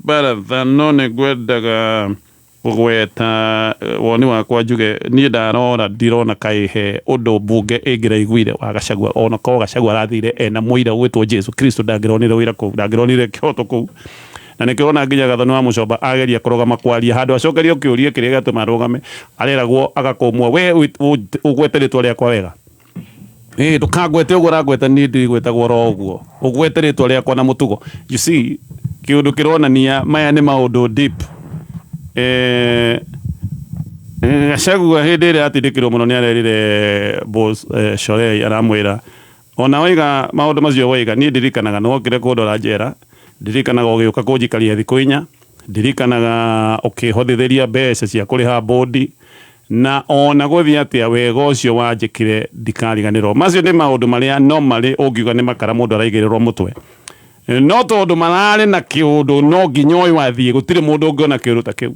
Baratha, no nĩ ngwendaga kũgweta woni wakwa njuge niĩ ndarora ndirona kaĩ he ũndũ mbunge ĩngĩraiguire wa Gachagua, ona korwo Gachagua arathire ena mũira ũgwĩtwo Jesu Kristo, ndangĩronire ũira kũu, ndangĩronire kĩhoto kũu. Na nĩkĩo ũrona nginya Gathoni wa Mũcomba ageria kũrũgama kwaria handũ acokerio kĩũria kĩrĩa gĩatũma arũgame, areragwo agakũmwo, we ũgwete rĩtwa rĩakwa wega. Ĩĩ ndũkangwete ũguo ũrangweta niĩ ndigwetagwo oro ũguo. Ũgwete rĩtwa rĩakwa na mũtugo. You see, kĩũndũ kĩronania maya nĩ maũndũ deep. Eh, Gachagua hĩndĩ ĩrĩa atindĩkirwo mũno nĩ arerire boss Shorei, aramwĩra ona waiga maũndũ macio waiga, niĩ ndirikanaga nĩ wokire kũndora njera, ndirikanaga ũgĩũka kũnjikaria thikũ 4, ndirikanaga ũkĩhothithĩria mbeca cia kũrĩha bũndi, na ona gũthiĩ atĩa wega ũcio wanjĩkire ndikariganĩrwo. Macio nĩ maũndũ marĩa normally ũngiuga nĩ makara mũndũ araigĩrĩrwo mũtwe, no tondũ mararĩ na kĩũndũ no nginya ũyũ athiĩ, gũtirĩ mũndũ ũngĩona kĩũndũ ta kĩu.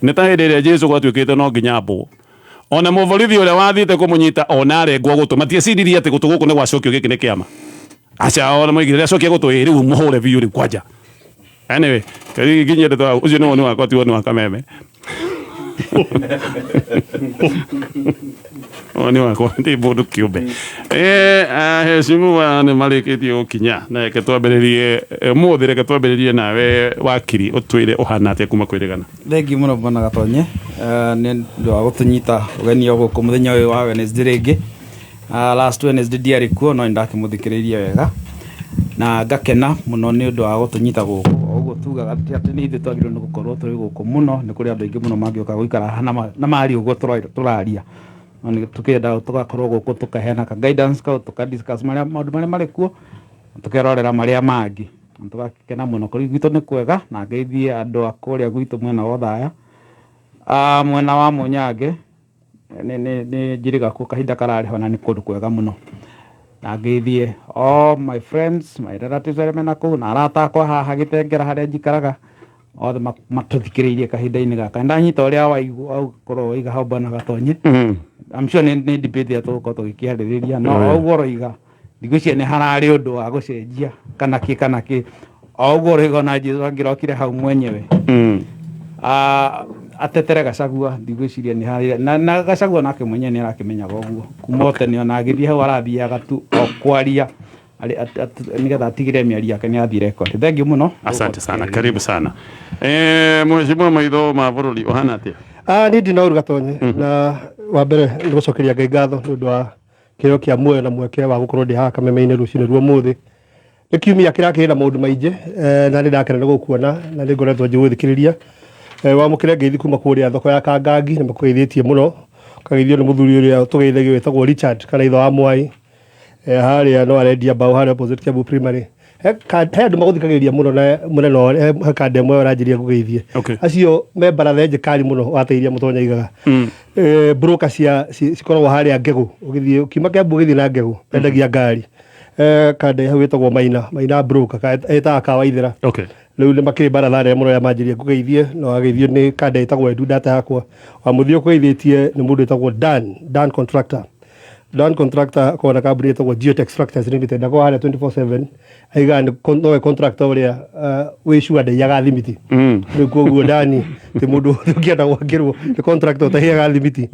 Nĩ ta hĩndĩ ĩrĩa Jesu gwatuĩkĩte no nginya ambwo, ona mũborithi ũrĩa wathiĩte kũmũnyita ona arengwo gũtũ, matieciririe atĩ gũtũ gũkũ nĩ gwacokio, gĩkĩ nĩ kĩama. Aca, ona moigire acokia gũtũ, ĩ rĩu mũhũre biũ rĩu kwanja. Anyway, nginyie ndeto hau. Ũcio nĩ woni wakwa, ti woni wa Kameme. Woni wakwa ndi mũndũ kĩũmbe. Aheshimiwa nĩ marĩkĩtie gũkinya, na reke twambĩrĩrie ũmũthĩ, reke twambĩrĩrie nawe wakiri, ũtwĩre ũhana atĩa kuma kwĩrĩgana. Thengiũ mũno Bwana Gatonye, nĩ ũndũ wa gũtũnyita ũgeni o gũkũ mũthenya ũyũ wa Wednesday rĩngĩ. Last Wednesday ndiarĩ kuo no nĩndakĩmũthikĩrĩirie wega na ngakena mũno nĩ ũndũ wa gũtũnyita gũkũ. O ũguo tugaga ti atĩ nĩ ithuĩ twagĩrĩirwo nĩ gũkorwo tũrĩ gũkũ mũno, nĩ kũrĩ andũ aingĩ mũno mangĩũka gũikara haha na marie ũguo tũraria. No nĩ tũkĩendaga tũgakorwo gũkũ tũkaheana ka guidance kau, tũka discuss marĩa maũndũ marĩa marĩ kuo, na tũkerorera marĩa mangĩ. Na tũgakena mũno. Gwitũ nĩ kwega na ngeithie andũ a kũrĩa gwitũ mwena wa Othaya, mwena wa Mũnyange, nĩ njĩrĩga kuo kahinda kararĩ ho na nĩ kũndũ kwega mũno. Na ngeithie all my friends, my relatives arĩa mena kũu na arata akwa haha Gĩtengera harĩa njikaraga, othe matũthikĩrĩirie kahinda-inĩ gaka. Nĩndanyita ũrĩa wakorwo waiga hau Bwana Gatonye. I'm sure nĩ debate ĩrĩa tũgũkorwo tũgĩkĩarĩrĩria, no o ũguo ũroiga, ndigwĩciria nĩ hararĩ ũndũ wa gũcenjia kana kĩ kana kĩ. O ũguo ũroiga ona Jesu angĩrokire hau mwenyewe atetere Gachagua, ndigwĩciria nĩ harĩ na Gachagua nake mwenyewe nĩ arakĩmenyaga ũguo kuma o tene, ona agĩthiĩ hau arathiaga tu o kwaria nĩgetha atigĩrĩre mĩario yake nĩ athiĩ record. Thengiũ mũno. Asante sana, karibu sana. Mheshimiwa maitho ma bũrũri, ũhana atĩa? Niĩ ndina ũru Gatonye, na wa mbere nĩ gũcokeria Ngai ngatho nĩ ũndũ wa kĩheo kĩa muoyo na mweke wa gũkorwo ndĩ haha Kameme-inĩ rũcinĩ rwa ũmũthĩ. Nĩ kiumia kĩrakĩrĩ na maũndũ maingĩ, na nĩ ndakena nĩ gũkuona na nĩ ngoretwo ngĩgũthikĩrĩria. Wamũkĩre ngeithi kuma kũrĩa thoko ya Kangangi, nĩ makũgeithĩtie mũno, ũkageithio nĩ mũthuri ũrĩa tũgeithagio wĩtagwo Richard kana ithe wa Mwai. Harĩa no arendia mbaũ harĩa opposite Kiambu Primary. He andũ magũthikagĩrĩria mũno na mũnene wao, he kanda ĩmwe ũranjĩria ngũgeithie. Acio me baratha njĩkari mũno wateithia mũtonya aigaga. Broker cia cikoragwo harĩa Ngegũ, ũgĩthiĩ ũkiuma Kiambu ũgĩthiĩ na Ngegũ, endagia ngari. Kanda hau ĩtagwo Maina, Maina broker, ĩtaga Kawaithĩra. Rĩu nĩ makĩrĩ baratha nene mũno ya manjĩria ngũgeithie, na wageithio nĩ kanda ĩtagwo Edu data yakwa. Wa mũthia ũkũgeithĩtie nĩ mũndũ wĩtagwo Dan, Dan Contractor. Dan Contractor akoragwo na kambuni ĩtagwo Geotech Structures Limited, akoragwo harĩa 24/7, aigaga nowe contractor ũrĩa wĩ sure ndaiyaga thimiti. Rĩu koguo Dani ti mũndũ ũngĩenda gwakĩrwo nĩ contractor ũtaiyaga thimiti.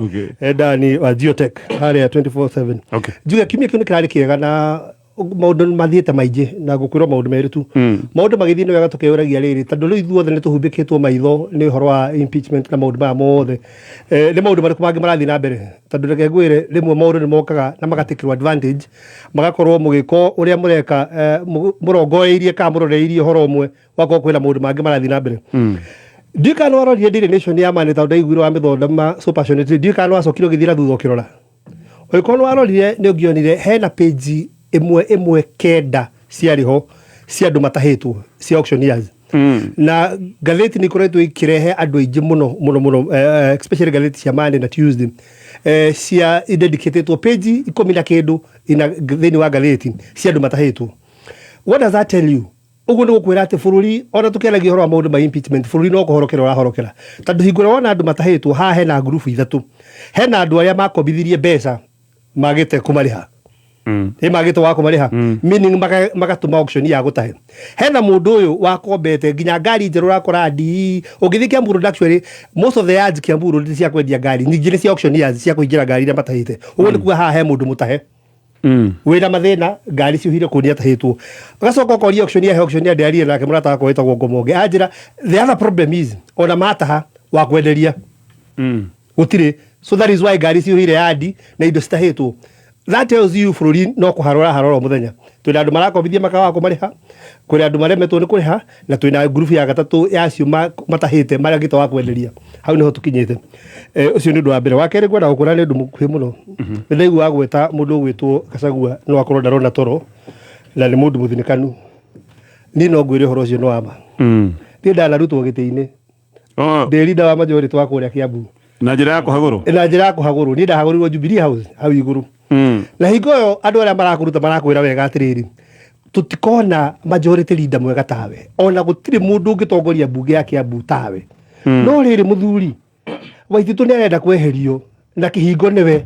Dani wa Geotech harĩa 24/7. Njuge kiumia kĩu nĩ kĩrarĩ kĩega na maũndũ nĩ mathiĩte maingĩ, na ngũkwĩrwo maũndũ merĩ tu. Maũndũ magĩthiĩ nĩ wega tũkeyũragia rĩrĩ, tondũ rĩu ithuothe nĩ tũhumbĩkĩtwo maitho nĩ ũhoro wa impeachment na maũndũ maya mothe. Nĩ maũndũ marĩkũ mangĩ marathiĩ na mbere? Tondũ reke ngwĩre, rĩmwe maũndũ nĩ mokaga na magatĩkĩrwo advantage, magakorwo mũgĩka ũrĩa mũreka, mũrongoreirie kana mũroreirie ũhoro ũmwe, gwakorwo kwĩna maũndũ mangĩ marathiĩ na mbere. Ndiũĩ kana nĩ warorire Daily Nation ya Monday, tondũ ndaiguire wamĩthondema so passionately, ndiũĩ kana nĩ wacokire ũgĩthiĩ na thutha ũkĩrora. Ũngĩkorwo nĩ warorire nĩ ũngĩonire hena page ĩmwe ĩmwe kenda ciarĩ ho cia andũ matahĩtwo cia auctioneers. Na ngathĩti nĩ ikoretwo ikĩrehe andũ aingĩ mũno mũno mũno, especially ngathĩti cia Monday na Tuesday, cia dedicatĩtwo page 10 na kĩndũ ina thĩinĩ wa ngathĩti cia andũ matahĩtwo. What does that tell you? Ũguo nĩ gũkwĩra atĩ bũrũri, ona tũkĩaragia ũhoro wa maũndũ ma impeachment, bũrũri no kũhorokera ũrahorokera. Tondũ hingo ĩrĩa wona andũ matahĩtwo, haha hena ngurubu ithatũ. Hena andũ arĩa makombithirie mbeca magĩte kũmarĩha. Ĩ magĩtwo wa kũmarĩha, meaning magatũma auction ya gũtahe. Hena mũndũ ũyũ wakombete nginya ngari njerũ, ũrakora ndii ũngĩthiĩ Kiambu Road. Actually, most of the yards Kiambu Road nĩ cia kwendia ngari, nyingĩ nĩ cia auction yards cia kũingĩra ngari iria matahĩte. Ũguo nĩ kuga haha he mũndũ mũtahe wĩna mathĩna, ngari ciũhire kũu nĩ atahĩtwo. Ũgacoka ũkoria auction yahe auction ya ndĩarire nake mũrata wakwa wĩtagwo Ngomonge, anjĩra the other problem is ona mataha wa kwenderia gũtirĩ. So that is why ngari ciũhire yandi na indo citahĩtwo. That tells you bũrũri no kũharora harora o mũthenya. Twĩna andũ marakombithia makaga kũmarĩha, kwĩna andũ maremetwo nĩ kũrĩha, na twĩna ngurubu ya gatatũ ya acio matahĩte marĩa ngĩte wa kwenderia. Hau nĩho tũkinyĩte. Ũcio nĩ ũndũ wa mbere. Wa kerĩ, ngwenda gũkwĩra nĩ ũndũ mũkuhĩ mũno. Nĩ ndaigua gwĩta mũndũ ũgwĩtwo Gachagua no akorwo ndarona toro na nĩ mũndũ mũthinĩkanu. Niĩ no ngwĩre ũhoro ũcio nĩ wa ma. Niĩ ndanarutwo gĩtĩ-inĩ ndĩ leader wa majority wa kũrĩa Kiambu. Na njĩra ya kũhagũrwo? Na njĩra ya kũhagũrwo. Niĩ ndahagũrirwo Jubilee House hau igũrũ. Na hingo ĩyo andũ arĩa marakũruta marakwĩra wega atĩrĩrĩ, tũtikona majority leader mwega tawe, ona gũtirĩ mũndũ ũngĩtongoria mbunge ya Kiambu tawe. No rĩrĩ, mũthuri Waititũ nĩ arenda kweherio na kĩhingo nĩwe.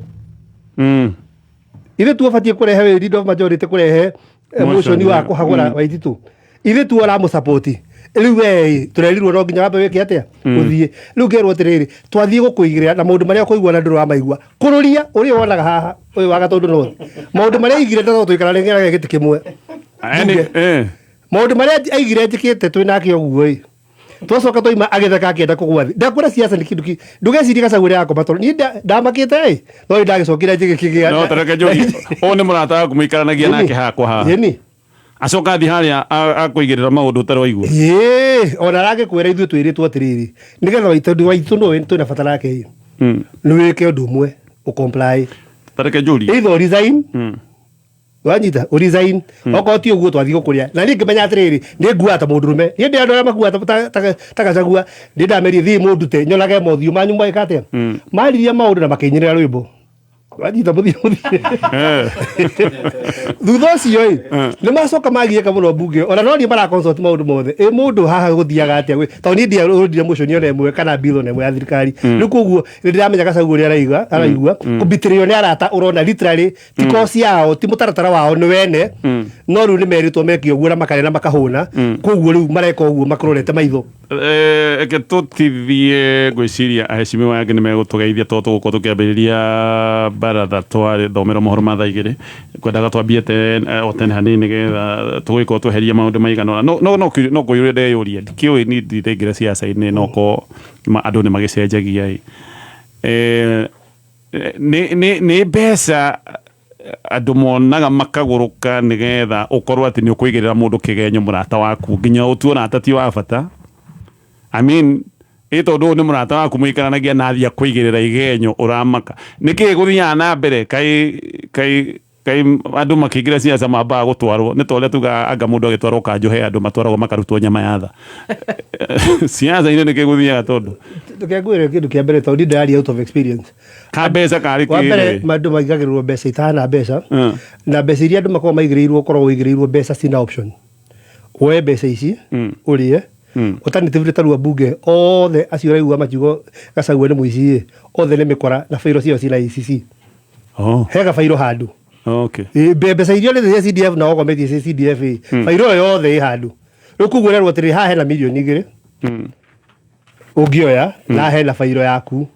Ithuĩ tu ũbatiĩ kũrehe wĩ leader of majority kũrehe motion, motion wa kũhagũra Waititũ, ithuĩ tu ũramũsupport. Rĩu we tũrerirwo no nginya wambe wĩke atĩa, ũthiĩ rĩu ngerwo atĩrĩrĩ, twathiĩ gũkũigĩrĩra na maũndũ marĩa ũkũigua na ndũrĩ wamaigua kũrũria ũrĩa wonaga haha ũyũ wa Gatũndũ North, maũndũ marĩa aigire no tũikara rĩngĩ gĩtĩ kĩmwe. Yaani, Maũndũ marĩa aigire njĩkĩte twĩ nake ũguo ĩ, twacoka twaima agĩtheka akĩenda kũgwa thĩ. Ndakwĩra siasa nĩ kĩndũ ndũgecirie Gachagua ũrĩa yakoma toro. Niĩ ndamakĩte ĩ, no nĩ ndagĩcokire njĩgĩkĩgĩa. No tareke njũrie, ũyũ nĩ mũrata waku mũikaranagia nake hakwa haha? Ĩni. Acoka athiĩ harĩa akũigĩrĩra maũndũ ũtarĩ waigua? Ĩĩ, ona aragĩkwĩra ithuĩ twĩrĩtwo atĩrĩrĩ, nĩgetha Waitũ, Waitũ no twĩna bata nake ĩ, nĩ wĩke ũndũ ũmwe, ũcomply. Tareke njũrie. Either resign, wanyita, ũresign, okorwo ti ũguo twathiĩ gũkũrĩa. Na niĩ ngĩmenya atĩrĩrĩ, nĩ nguaga ta mũndũrũme. Niĩ ndĩ andũ arĩa makuaga ta Gachagua. Nĩ ndamerie thiĩ mũndute nyonage mothiũ manyu mweka atĩa. Maririe maũndũ na makĩnyĩrĩra rwĩmbo, wanyita, mũthiĩ mũthiĩ. Thutha ũcio ĩ, nĩ macoka magiĩka mũno mbunge, ona no niĩ maraconsult maũndũ mothe. Ĩ mũndũ haha gũthiaga atĩa? Tondũ niĩ ndiarũndire motion ona ĩmwe kana bill ona ĩmwe ya thirikari. Rĩu koguo nĩ ndĩramenya Gachagua ũrĩa araigua kũbitĩrĩrio nĩ arata. Ũrona literally ti kosi yao, ti mũtaratara wao, nĩ wene. No rĩu nĩ merĩtwo meke ũguo na makarĩa na makahũna, koguo rĩu mareka ũguo makũrorete maitho. Reke tũtithie, ngwĩciria aheshimiwa angĩ nĩ megũtũgeithia tondũ tũgũkorwo tũkĩambĩrĩria baratha twathomera mohoro ma thaa 2. Kwendaga twambie o tene hanini nĩgetha tũgĩkorwo tweheria maũndũ maigana ũna. No kũyũria ndeyũria, ndikĩũĩ niĩ ndiraingĩra ciaca-inĩ, no ko andũ nĩ magĩcenjagia ĩ. Nĩ mbeca andũ monaga makagũrũka nĩgetha ũkorwo atĩ nĩ ũkũigĩrĩra mũndũ kĩgenyo, mũrata waku, nginya ũtue ũrata ti wa bata. I mean, ĩ tondũ ũyũ nĩ mũrata waku mũikaranagia na athiĩ akũigĩrĩra igenyo, ũramaka nĩkĩ gũthiaga na mbere? Kaĩ andũ makĩingĩra ciaca mambaga gũtwarwo? Nĩ ta ũrĩa tugaga anga mũndũ agĩtwarwo kanjũ, he andũ matwaragwo makarutwo nyama ya tha ciaca-inĩ. Nĩkĩ gũthiaga tondũ Reke ngwĩre kĩndũ kĩa mbere, tondũ niĩ ndĩraria out of experience. Ka mbeca karĩ Wa mbere, kĩrĩ? Andũ maigagĩrĩrwo mbeca itahana mbeca. Na mbeca iria andũ makoragwo maigĩrĩirwo, ũkoragwo ũigĩrĩirwo mbeca cina option, woe mbeca ici ũrĩe. Alternatively, tarua mbunge othe acio ũraigua makiugo Gachagua nĩ mũici ĩ, othe nĩ mĩkora na bairo ciao cina ACC. He gabairo handũ. Ĩ, mbeca iria nĩ cia CDF na ogometie cia CDF ĩ, bairo ĩyo yothe ĩ handũ. Rĩu koguo ũrerwo atĩrĩrĩ, haha hena mirioni 2 ũngĩoya, na hena bairo yaku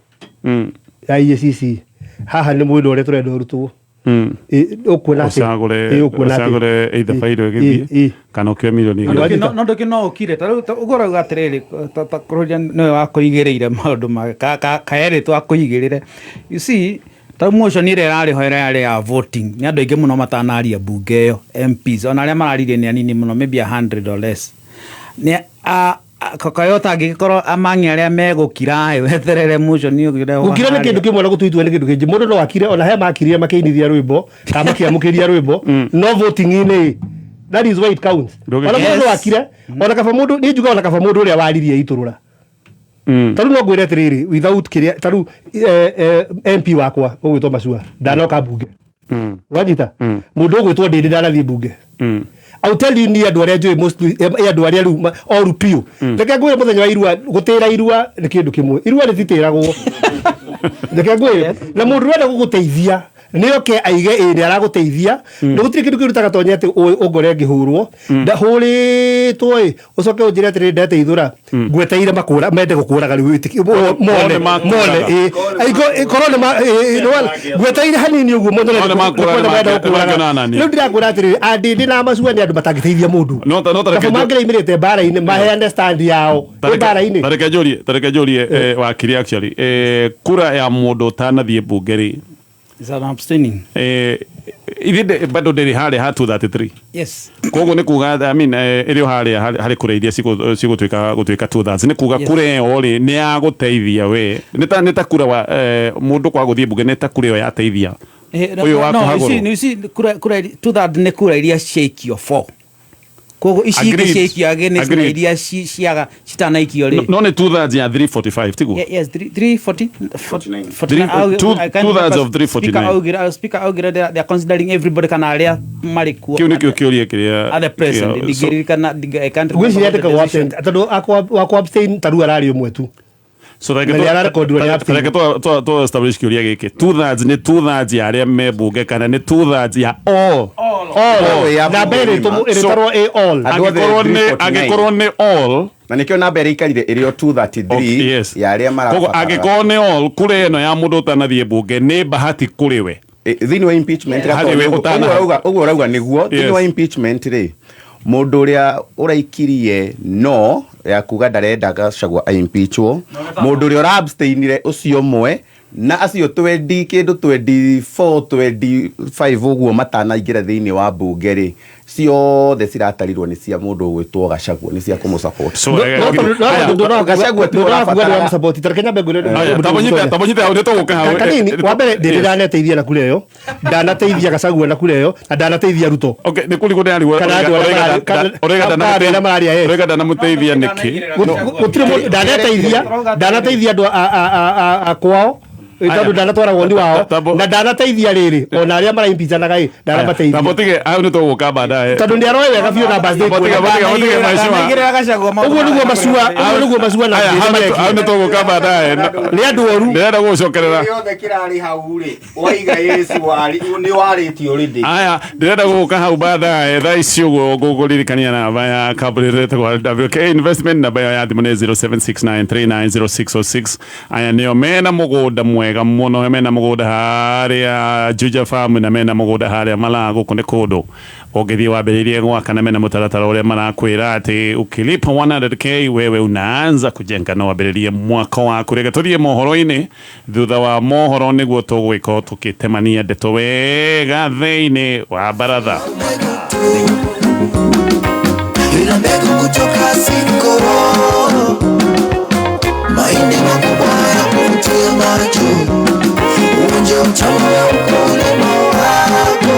ya EACC haha, nĩ mwĩndũ ũrĩa tũrenda ũrutwo. Ĩ, ũkuona atĩ ũcagũre. Ĩ, ũkuona atĩ Ũcagũre either bairo ĩgĩthiĩ kana ũkĩoe mirioni Andũ 2. Wanyita. No ndũkĩ no ũkire ta rĩu ũguo ũrauga atĩrĩrĩ, ta kũrũria nĩwe wakũigĩrĩire maũndũ ma kaerĩtwo akũigĩrĩre. You see, ta rĩu motion ĩrĩa ĩrarĩ ho, ĩrĩa yarĩ ya voting, nĩ andũ aingĩ mũno matanaria mbunge ĩyo. MPs ona arĩa mararirie nĩ anini mũno, maybe 100 or less. Nĩ kayo ũtangĩgĩkorwo amang'i arĩa megũkira ĩ, weterere motion ĩyo. Gũkira nĩ kĩndũ kĩmwe na gũtua itua nĩ kĩndũ kĩngĩ. Mũndũ no akire, ona he makirire makĩinithia rwĩmbo kana makĩamũkĩria rwĩmbo, no voting-inĩ, that is why it counts. Ona mũndũ no akire, ona kaba mũndũ, niĩ njuga ona kaba mũndũ ũrĩa waririe itũrũra. Tarĩu no ngwĩre atĩrĩrĩ, without kĩrĩa, tarĩu MP wakwa ũgwĩtwo Macua ndanoka mbunge. Wanyita, mũndũ ũgwĩtwo Ndĩndĩ ndanathiĩ mbunge. I'll tell you, ni andũ arĩa njũĩ mostly, andũ arĩa rĩu oru biũ. Reke ngwĩre, mũthenya wa irua, gũtĩra irua nĩ kĩndũ kĩmwe, irua rĩtitĩragwo. Reke ngwĩre, na mũndũ ũrenda gũgũteithia nĩ oke aige ĩ nĩ aragũteithia, na gũtirĩ kĩndũ kĩrutaga Gatonye atĩ ũngore ngĩhũrwo ndahũrĩtwo ĩ, ũcoke ũnjĩre atĩrĩ ndeteithũra, ngweteire makũra mende gũkũraga rĩu mone Korwo nĩ mone makũraga. ĩ korwo nĩ ngweteire hanini ũguo mone. Korwo nĩ makũraga, nĩ menda gũkũraga. nĩmakĩonana naniĩ. Rĩu ndĩrakwĩra atĩrĩrĩ, andĩndĩ na macua nĩ andũ matangĩteithia mũndũ. No ta reke Kaba mangĩraimĩrĩte mbara-inĩ maheane stand yao ĩ mbara-inĩ. Tareke njũrie wakiri, actually, kura ya mũndũ ũtanathiĩ mbunge rĩ? Is an abstaining. Ithe bado ndĩrĩ harĩa ha 233? Yes. Koguo nĩ kuga, I mean, ĩrĩ o harĩa harĩ kura iria cigũtuĩka gũtuĩka 2/3, nĩ kuga kura ĩyo rĩ nĩ ya gũteithia we, nĩ ta kura wa mũndũ kwa gũthiĩ mbunge, nĩ ta kura ĩyo yateithia ũyũ wa No, you kũhagũrwo. see, you see, kura 2/3 nĩ kura iria ciaikio four. Koguo ici ingĩ Agreed. ciaikio against na Agreed. iria ciaga citanaikio rĩ. No, nĩ 2/3 ya 345, tiguo? Yes, three, three, forty, 49. 2/3 of 349. Speaker augire they are considering everybody kana arĩa marĩ kuo. Kĩu nĩkĩo kĩũria kĩrĩa At the present, ndingĩririkana, I can't remember Ngwĩciria what the andĩkagwo decision. absent tondũ wakwa abstain ta rĩu ararĩ ũmwe tu. So reke Na nĩ ararekondiwo nĩ abstain. Reke twa establish kĩũria gĩkĩ: 2/3 nĩ 2/3 ya arĩa me mbunge kana nĩ 2/3 ya all? All. Ya Na mbere bunge ng'ima. ĩrĩtarwo ĩ all. Andũ othe Angĩkorwo nĩ 349. Angĩkorwo nĩ all. Na nĩkĩo namba ĩrĩa ikarire ĩrĩ o 233 Okay, yes. ya arĩa Koguo marabatara. angĩkorwo nĩ all, kura ĩno ya mũndũ ũtanathiĩ mbunge nĩ bahati kũrĩ we. Thĩinĩ wa impeachment Harĩ Gatonye, we ũguo ũrauga nĩguo thĩinĩ wa impeachment rĩ, mũndũ ũrĩa ũraikirie no ya kuga ndarenda Gachagua aimpeachwo, mũndũ ũrĩa ũraabstainire ũcio ũmwe, na acio 20 kĩndũ, 24, 25 ũguo matanaingĩra thĩinĩ wa mbunge rĩ, ciothe ciratarirwo nĩ cia mũndũ ũgwĩtwo Gachagua, nĩ cia kũmũsupport. So, haya. Gachagua tiwe ũrabatara. Support tareke nyambe ngwĩre. Haya, tabonyite hau, nĩ tũgũka hau. Kanini, wa mbere ndĩrĩ ndaneteithia na kura ĩyo, ndanateithia Gachagua na kura ĩyo, na ndanateithia Ruto. Okay, nĩ kũrigwo ndĩrarigwo. Kana andũ arĩa kana andũ arĩa mararia yes. Ũraiga ndanamũteithia nĩkĩ? Gũtirĩ mũndũ ndanateithia andũ a kwao tondũ ndanatwara woni wao, na ndanateithia rĩrĩ ona arĩa maraimpichanaga ĩ ndanabateithia. Tambotige hau, nĩ tũgũka baadaye. Tondũ nĩ aroĩ wega biũ namba. Tambotige, mheshimiwa. Ndanaigĩrĩra Gachagua maũndũ Ũguo nĩguo macua, ũguo nĩguo macua na Haya, hau nĩ tũgũka baadaye. Nĩ andũ oru. Ndĩrenda gũgũcokerera. Gĩothe kĩrarĩ hau rĩ, waiga Yesu nĩ warĩtie already. Aya, ndĩrenda gũgũka hau baadaye. Thaa ici ũguo ngũkũririkania namba ya kambuni ĩtagwo WK Investment. Namba ĩyo ya thimũ nĩ 0769390606. Aya nĩo mena mũgũnda mwega mũno, mena mũgũnda harĩa Juja Farm na mena mũgũnda harĩa Malaa. Gũkũ nĩ kũndũ ũngĩthiĩ wambĩrĩrie gwaka, na mena mũtaratara ũrĩa marakwĩra atĩ ukilipa 100K wewe unaanza kujenga na wambĩrĩrie mwaka waku. Reke tũthiĩ mohoro-inĩ. Thutha wa mohoro nĩguo tũgwĩkorwo tũkĩtemania ndeto wega thĩinĩ wa baratha. Ila mbegu kutoka Sidco, mahindi makubwa ya kuvutia macho, uonje utamu wa ukulima wako.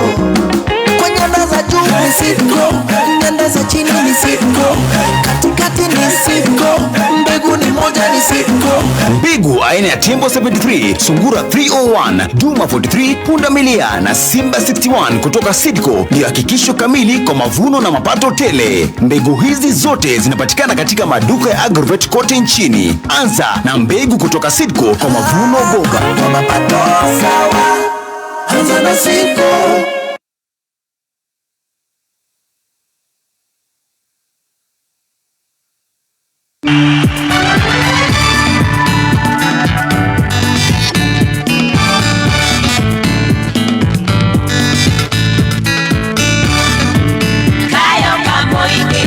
Kwa nyanda za juu ni Sidco, nyanda za chini ni Sidco, katikati ni Sidco, mbegu ni moja ni Sidco. Mbegu aina ya Tembo 73, Sungura 301, Duma 43, Punda Milia na Simba 61 kutoka Sidco ni hakikisho kamili kwa mavuno na mapato tele. Mbegu hizi zote zinapatikana katika maduka ya Agrovet kote nchini. Anza na mbegu kutoka Sidco kwa mavuno bora. Kwa mapato sawa, anza na Sidco. Kayo Kamoike,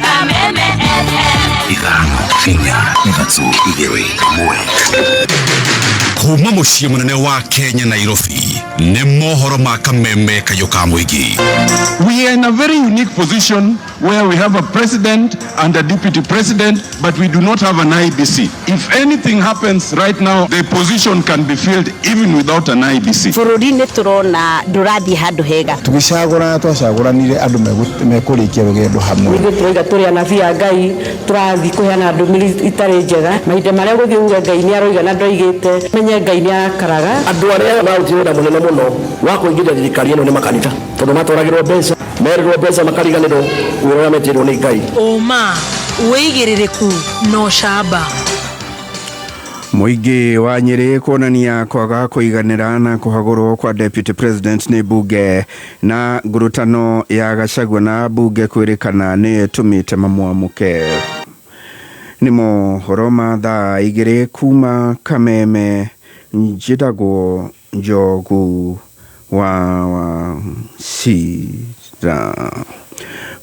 Kameme FM. Ithano, inya, ithatũ, igĩrĩ, ĩmwe. Kuma mũciĩ mũnene wa Kenya, Nairobi, nĩ mohoro ma Kameme kayũ ka mũingĩ. We are in a very unique position where we have a president and a deputy president, but we do not have an IEBC. If anything happens right now, the position can be filled even without an IEBC. Bũrũri nĩ tũrona ndũrathiĩ handũ hega. Tũgĩcagũrana twacagũranire andũ mekũrĩkia rũgendo hamwe. Ithuĩ tũrauga tũrĩ anabii a Ngai, tũrathiĩ kũheana ndũmĩrĩri itarĩ njega. Mahinda marĩa ũgũthiĩ uge Ngai nĩ aroiga na ndoigĩte, menye Ngai nĩ arakaraga. Andũ arĩa marutire wĩra mũnene mũno wa kũingĩria thirikari ĩno nĩ makanitha, tondũ matwaragĩrwo mbeca, merĩrwo mbeca, makariganĩrwo wĩra ũrĩa metĩirwo nĩ Ngai. Ũma, wĩigĩrĩrĩku na ũcamba. Mũingĩ wa Nyĩrĩ kuonania kwaga kũiganĩra na kũhagũrwo kwa Deputy President nĩ mbunge na ngurutano ya Gachagua na mbunge kwĩrĩkana nĩyo ĩtũmĩte mamwamũke. Nĩ mohoro ma thaa 2 kuma Kameme, njĩtagwo Njogu wa Wachira.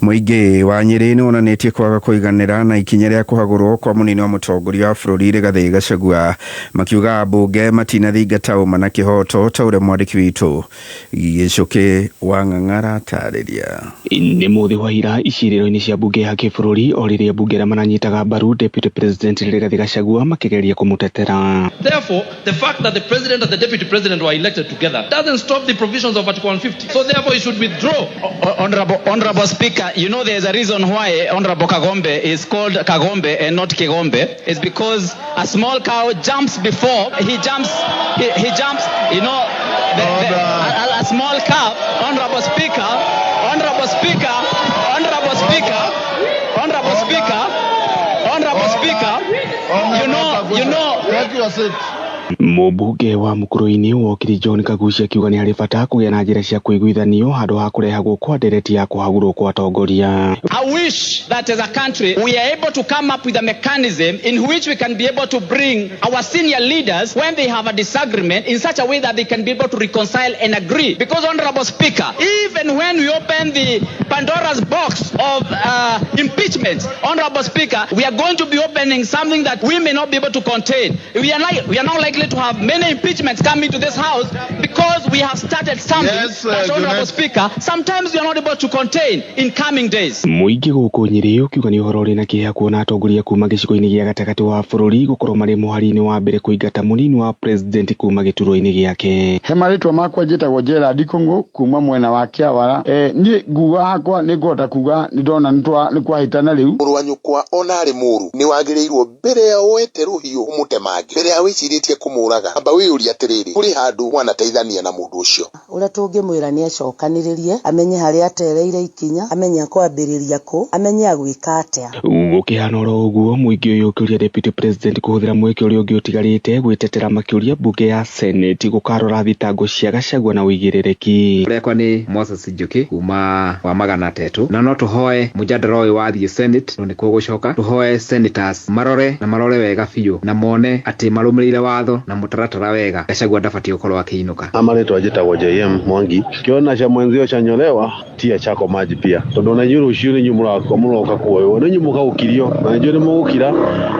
Mũingĩ wa Nyĩrĩ nĩ wonanĩtie kwaga kũiganĩra na ikinya rĩa kũhagũrwo kwa mũnini wa mũtongoria wa bũrũri Rigathĩ Gachagua, makiuga ambunge matinathingata ũma na kĩhoto ta ũrĩa mwandĩki witũ Gĩcũkĩ wa Ng'ang'a aratarĩria. Nĩ mũthĩ wa ira icirĩro-inĩ cia mbunge ya kĩbũrũri o rĩrĩa mbunge arĩa maranyitaga mbaru Deputy President Rigathĩ Gachagua makĩgeria kũmũtetera. Therefore, the fact that the president and the deputy president were elected together doesn't stop the provisions of Article 150. So therefore, he should withdraw. Honorable Speaker, you know there's a reason why Honorable Kagombe is called Kagombe and not Kigombe. It's because a small cow jumps before he jumps. He jumps. You know, a small cow. Honorable Speaker, Honorable Speaker, Honorable Speaker, Honorable Speaker, Honorable Speaker. You know. Take your seat. Mũmbunge wa Mukurwe-inĩ Wokiri John Kaguchia akiuga nĩ harĩ bata kũgĩa na njĩra cia kũiguithanio handũ ha kũrehagwo kwa ndereti ya kũhagũrwo kwa atongoria. I wish that as a country we are able to come up with a mechanism in which we can be able to bring our senior leaders when they have a disagreement in such a way that they can be able to reconcile and agree. Because, Honorable Speaker, even when we open the Pandora's box of impeachment, Honorable Speaker, we are going to be opening something that we may not be able to contain. We are now likely to have many impeachments coming to this house because we have started something that, Honorable Speaker, sometimes we are not able to contain in coming days. Mũingĩ gũkũ Nyĩrĩ ũkiuga nĩ ũhoro ũrĩ na kĩeha kuona atongoria kuma gĩcigo-inĩ gĩa gatagatĩ wa bũrũri gũkorwo marĩ mũhari-inĩ wa mbere kũingata mũnini wa president kuma gĩturwa-inĩ gĩake. He marĩtwa makwa njĩtagwo Gerald Kũngũ kuma mwena wa Kĩawara. Niĩ nguga hakwa nĩ ngũhota kuga nĩ ndona nĩ kwahĩtana rĩu. Mũrũ wa nyũkwa ona arĩ mũru nĩ wagĩrĩirwo mbere ya woete rũhiũ ũmũtemange, mbere ya wĩcirĩtie kũmũraga, amba wĩyũrie atĩrĩrĩ, kũrĩ handũ mwanateithania na mũndũ ũcio. Ũrĩa tũngĩmwĩra nĩ acokanĩrĩrie, amenye harĩa atereire ikinya, amenye akwambĩrĩria kũ, amenye agwĩka atĩa. Gũkĩhana oro ũguo, mũingĩ ũyũ ũkĩũria Deputy President kũhũthĩra mweke ũrĩa ũngĩ ũtigarĩte gwĩtetera makĩũria mbunge ya Senate gũkarora thitango cia Gachagua na ũigĩrĩrĩki. Ũrekwa nĩ Moses Njuki kuma wa magana atetũ, na no tũhoe mũjadara ũyũ wathiĩ Senate, no nĩkuo gũcoka tũhoe senators marore na marore wega biũ na mone atĩ marũmĩrĩire watho na mũtaratara wega. Gachagua ndabatiĩ gũkorwo akĩinũka. Amarĩtwa njĩtagwo JM Mwangi. Kiona cha mwenzio chanyolewa tia chako maji pia, tondu na inyuĩ rũciũ nĩ inyuĩ mũroka kuoywo, nĩ inyuĩ mũgagũkirio, na inyuĩ nĩ mũgũkira,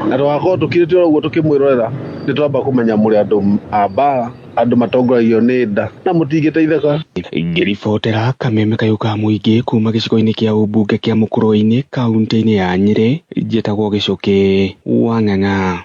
na tũgakorwo tũkirĩte ũguo tũkĩmwĩrorera. Nĩ twamba kũmenya mũrĩ andũ a mbara, andũ matongoragio nĩ nda na mũtingĩteithĩka. Ngĩribotera kameme kayũ ka mũingĩ kuma gĩcigo-inĩ kĩa ũmbunge kĩa Mukurwe-inĩ kaunti-inĩ ya Nyĩrĩ, njĩtagwo Gĩcũkĩ wa Ng'ang'a.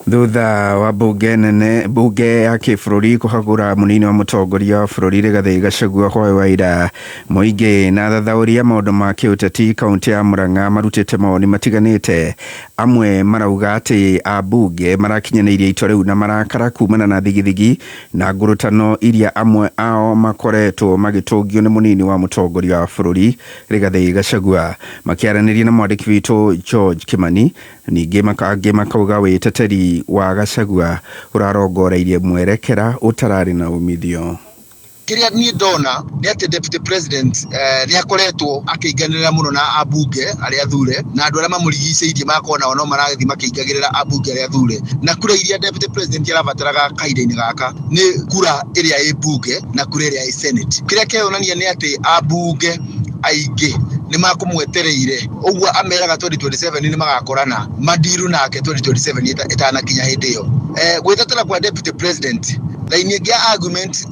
Thutha wa bunge nene bunge ya kĩbũrũri kũhagũra mũnini wa mũtongoria wa bũrũri Rigathĩ Gachagua hwaĩ wa ira, mũingĩ na athathaũri a maũndũ ma kĩũteti kaunti ya Murang'a marutĩte mawoni matiganĩte. Amwe marauga atĩ ambunge marakinyanĩirie itua rĩu na marakara kumana na thigithigi na ngurutano iria amwe ao makoretwo magĩtũngio nĩ mũnini wa mũtongoria wa bũrũri Rigathĩ Gachagua. Makĩaranĩria na mwandĩki witũ George Kimani, ningĩ angĩ makauga wĩteteri wa Gachagua ũrarongoreirie mwerekera ũtararĩ na umithio. Kĩrĩa niĩ ndona nĩ atĩ Deputy President nĩ akoretwo akĩinganĩrĩra mũno na ambunge arĩa athure, na andũ arĩa mamũrigicĩirie magakorwo nao no marathiĩ makĩingagĩrĩra ambunge arĩa athure, na kura iria Deputy President arabataraga kahinda-inĩ gaka nĩ kura ĩrĩa ĩ mbunge na kura ĩrĩa ĩ Senate. Kĩrĩa kĩonania nĩ atĩ ambunge aingĩ nĩ makũmwetereire, ũguo ameraga 2027 nĩ magakorana mandiru nake 2027 ĩtanakinya hĩndĩ ĩyo. Gwĩtetera kwa Deputy President raini ĩngĩ ya argument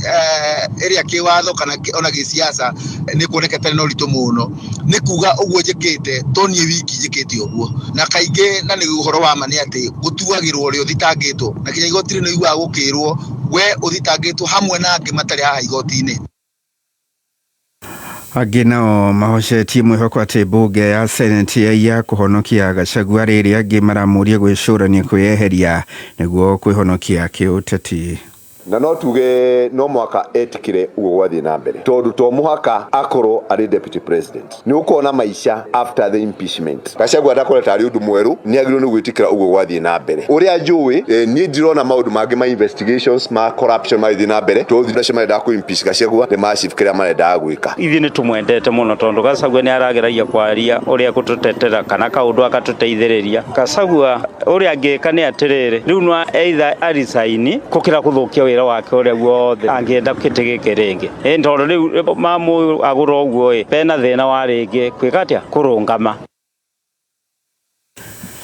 ĩrĩa kĩwatho kana ona gĩsiasa nĩ kuonekete na ũritũ mũno, nĩ kuga ũguo njĩkĩte to niĩ wiki njĩkĩte ũguo, na kaingĩ na nĩ ũhoro wa ma nĩ atĩ gũtuagĩrwo ũrĩa ũthitangĩtwo, na kinya igoti-inĩ nĩ ũiguaga gũkĩrwo we ũthitangĩtwo hamwe na angĩ matarĩ haha igoti-inĩ. Angĩ nao mahocetie mwĩhoko atĩ mbunge ya Senate ya kũhonokia Gachagua, rĩrĩa angĩ maramũria gwĩcũrania kwĩyeheria nĩguo kwĩhonokia kĩũteti. Na no tuge no mwaka etikire uguo gwathiĩ na mbere, tondu to muhaka akorwo arĩ deputy president. Nĩ ũkuona maica after the impeachment, Gachagua ndakorwo tarĩ ũndũ mwerũ, nĩ agĩrĩirwo nĩ gwĩtĩkĩra ũguo gwathiĩ na mbere. Ũrĩa njũĩ, niĩ ndirona maũndũ mangĩ ma investigations ma corruption magĩthiĩ na mbere, tondũ acio marendaga kũ impeach Gachagua nĩ ma achieve kĩrĩa marendaga gwĩka. Ithuĩ nĩ tũmwendete mũno, tondũ Gachagua nĩ arageragia kwaria ũrĩa gũtũtetera kana kaũndũ agatũteithĩrĩria. Gachagua ũrĩa angĩka nĩ atĩrĩrĩ, rĩu no either arisaini gũkĩra gũthũkia wĩra wake ũrĩa guothe angĩenda kĩtĩ gĩkĩ rĩngĩ. Ĩ tondũ rĩu mamũagũra ũguo ĩ bena thĩna wa rĩngĩ kwĩka atĩa kũrũngama.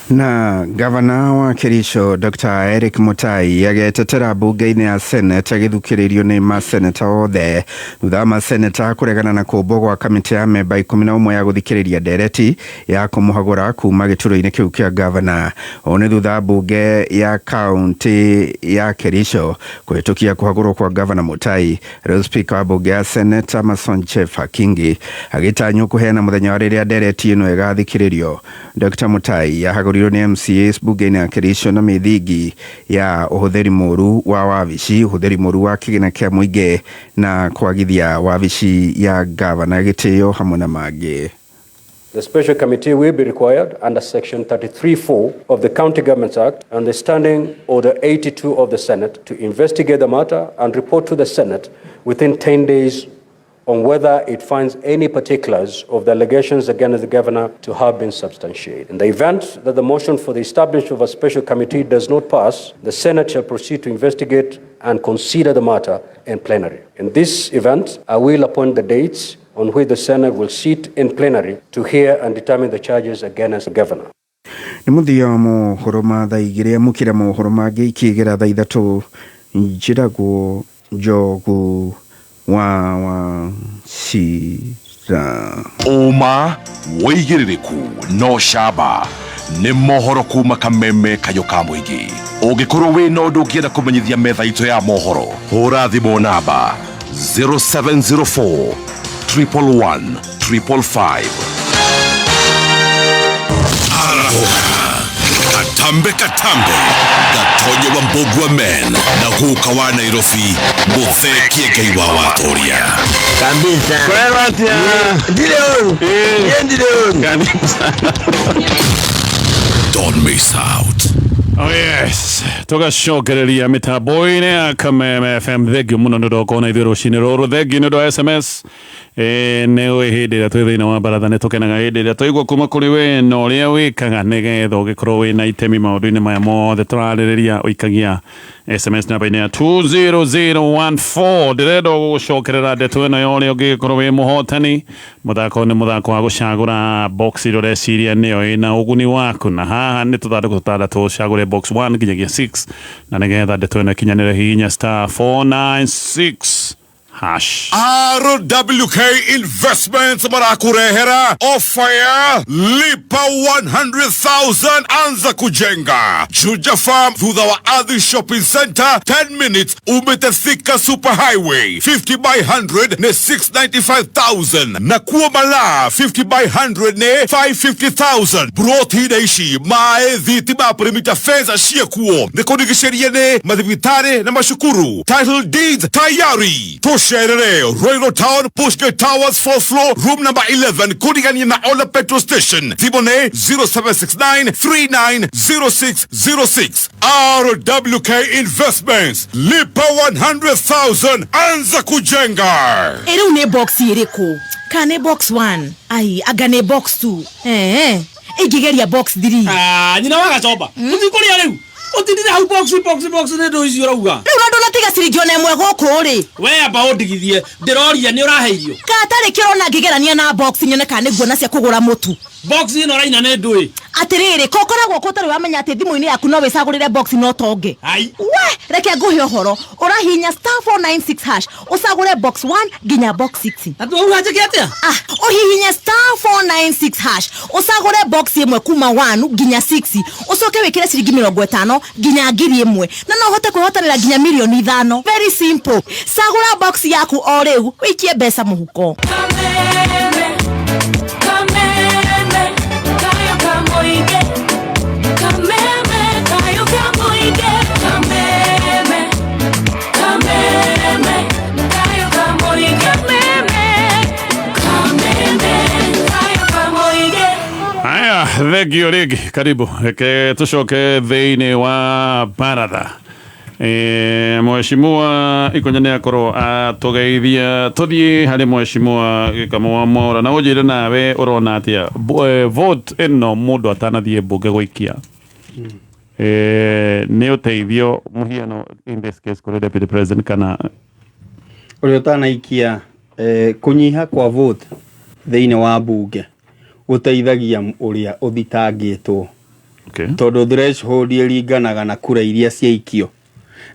Na gavana wa Kericho Dr. Eric Mutai agetetera bunge-inĩ ya Senate agĩthukĩrĩrio nĩ maseneta othe, thutha wa maseneta kũregana na kũmbwo gwa kamĩtĩ ya memba 11 ya gũthikĩrĩria ndereti ya kũmũhagũra kuma gĩturwa-inĩ kĩu kĩa gavana. Ũũ nĩ thutha wa bunge ya kaunti ya Kericho kũhĩtũkia kũhagũrwo kwa gavana Mutai. Rĩu speaker wa bunge ya Senate Amason Chefa Kingi agĩtanywo kũheana mũthenya wa rĩrĩa ndereti ĩno ĩgathikĩrĩrio. Dr. Mutai ahagũrirwo nĩ MCAs bunge-inĩ ya Kericho na mĩthingi ya ũhũthĩri mũru wa wabici, ũhũthĩri mũru wa kĩgĩna kĩa mũingĩ na kwagithia wabici ya gavana gĩtĩo hamwe na mangĩ. The special committee will be required under Section 33(4) of the County Governments Act and the Standing Order 82 of the Senate to investigate the matter and report to the Senate within 10 days on whether it finds any particulars of the allegations against the governor to have been substantiated. In the event that the motion for the establishment of a special committee does not pass, the Senate shall proceed to investigate and consider the matter in plenary. In this event, I will appoint the dates on which the Senate will sit in plenary to hear and determine the charges against the governor. Nĩ mũthia wa mohoro ma thaa 2. Amũkĩra mohoro mangĩ ikĩgera thaa 3. Njĩragwo Njogu wa Wachira. Ũma, wĩigĩrĩrĩku no camba nĩ mohoro kuma Kameme kayũ ka mũingĩ. Ũngĩkorwo wĩna ũndũ ũngĩenda kũmenyithia metha itũ ya mohoro, hũra thimũ namba 0704 111 555. Arahũka katambe katambe gatonye wa Mbogua men na guka wa Nairobi muthekie Ngai wa watoria. Kabisa. Ndile oru. Ndile oru. Kabisa. Don't miss out. Oh yes, tugacokereria mitambo-inĩ ya Kameme FM. Thengio mũno nĩ ũndũ wa gũkorwo na ithuĩ rũcinĩ rũrũ. Thengio nĩ ũndũ wa SMS. Nĩ ũĩ hĩndĩ ĩrĩa twĩ thĩinĩ wa baratha nĩ tũkenaga hĩndĩ ĩrĩa twaigua kuma kũrĩ we na ũrĩa wĩkaga nĩgetha ũgĩkorwo wĩna itemi maũndũ-inĩ maya mothe tũrarĩrĩria. Ũikagia SMS namba-inĩ ya 20014. Ndĩrenda gũgũcokerera ndeto ĩno ya ũrĩa ũngĩgĩkorwo wĩ mũhotani. Mũthako nĩ mũthako wa gũcagũra box ĩrĩa ũreciria nĩyo ĩna ũguni waku, na haha nĩ tũthandũkũ tũtandatũ, ũcagũre box 1 nginyagia 6, na nĩgetha ndeto ĩno ĩkinyanĩre hihinya star 496 hash. RWK Investments marakurehera ofa ya lipa 100,000 anza kujenga. Juja Farm thutha wa Ardhi Shopping Center, 10 minutes umete Thika Super Highway, 50 by 100 ne 695,000, na kuo Malaa 50 by 100 ne 550,000. Broti ici mae thitima perimeter fence ciekuo nĩ kũrigicĩria nĩ mathibitari na macukuru. Title deeds tayari. Tusherere Royal Town, Bushgate Towers, 4th floor, room number 11, kurigania na Ola Petrol Station. Thimũ nĩ 0769 390606. RWK Investments, lipa 100,000 anza kujenga. Ĩrĩu nĩ box ĩrĩkũ? Kana nĩ box 1? Ai, anga nĩ box 2? Ingĩgeria box 3. Ah, nyina wa Gacomba, tũthiĩ kũrĩa rĩu. Ũtindire hau box box box nĩ ndũ icio ũrauga. Rĩu na ndũnatiga ciringi ona ĩmwe gũkũ rĩ. We amba ũndigithie, ndĩroria nĩ ũrahe irio. Katarĩ kĩrona ngĩgerania na box nyone kana nĩ nguona cia kũgũra mũtu. Box ĩno ũraina nĩ ndũĩ. Atĩrĩrĩ, ko ũkoragwo kũ ũtarĩ wamenya atĩ thimũ-inĩ yaku no wĩcagũrĩre box no tonge. Ai. We, reke ngũhe ũhoro. Ũrahihinya star 496 hash, ũcagũre box 1 nginya box 6. Atĩ wauga njĩke atĩa? Ah, ũhihinye star 496 hash, ũcagũre box ĩmwe kuma 1 nginya 6, ũcoke wĩkĩre ciringi 50 nginya 1,000, na no ũhote kwĩhotanĩra nginya 5,000,000. Very simple. Cagũra box yaku o rĩu, ũikie mbeca mũhuko. Kameme, kameme, kayo kamoige. Kameme, kayo kamoige. Kameme, kameme. Thank you rĩngĩ, karibu. Reke tũcoke thĩinĩ wa baratha. Mheshimiwa Ikonya nĩ akorwo atũgeithia, tũthiĩ harĩ Mheshimiwa Gĩkamo wa Mwaũra na ũnjĩre nawe ũrona atĩa vote ĩno mũndũ atanathiĩ mbunge gũikia nĩ ũteithio mũhiano in this case kũrĩ deputy president kana Ũrĩa ũtanaikia, kũnyiha kwa vote thĩinĩ wa mbunge gũteithagia ũrĩa ũthitangĩtwo. Tondũ threshold ĩringanaga na kura iria ciaikio,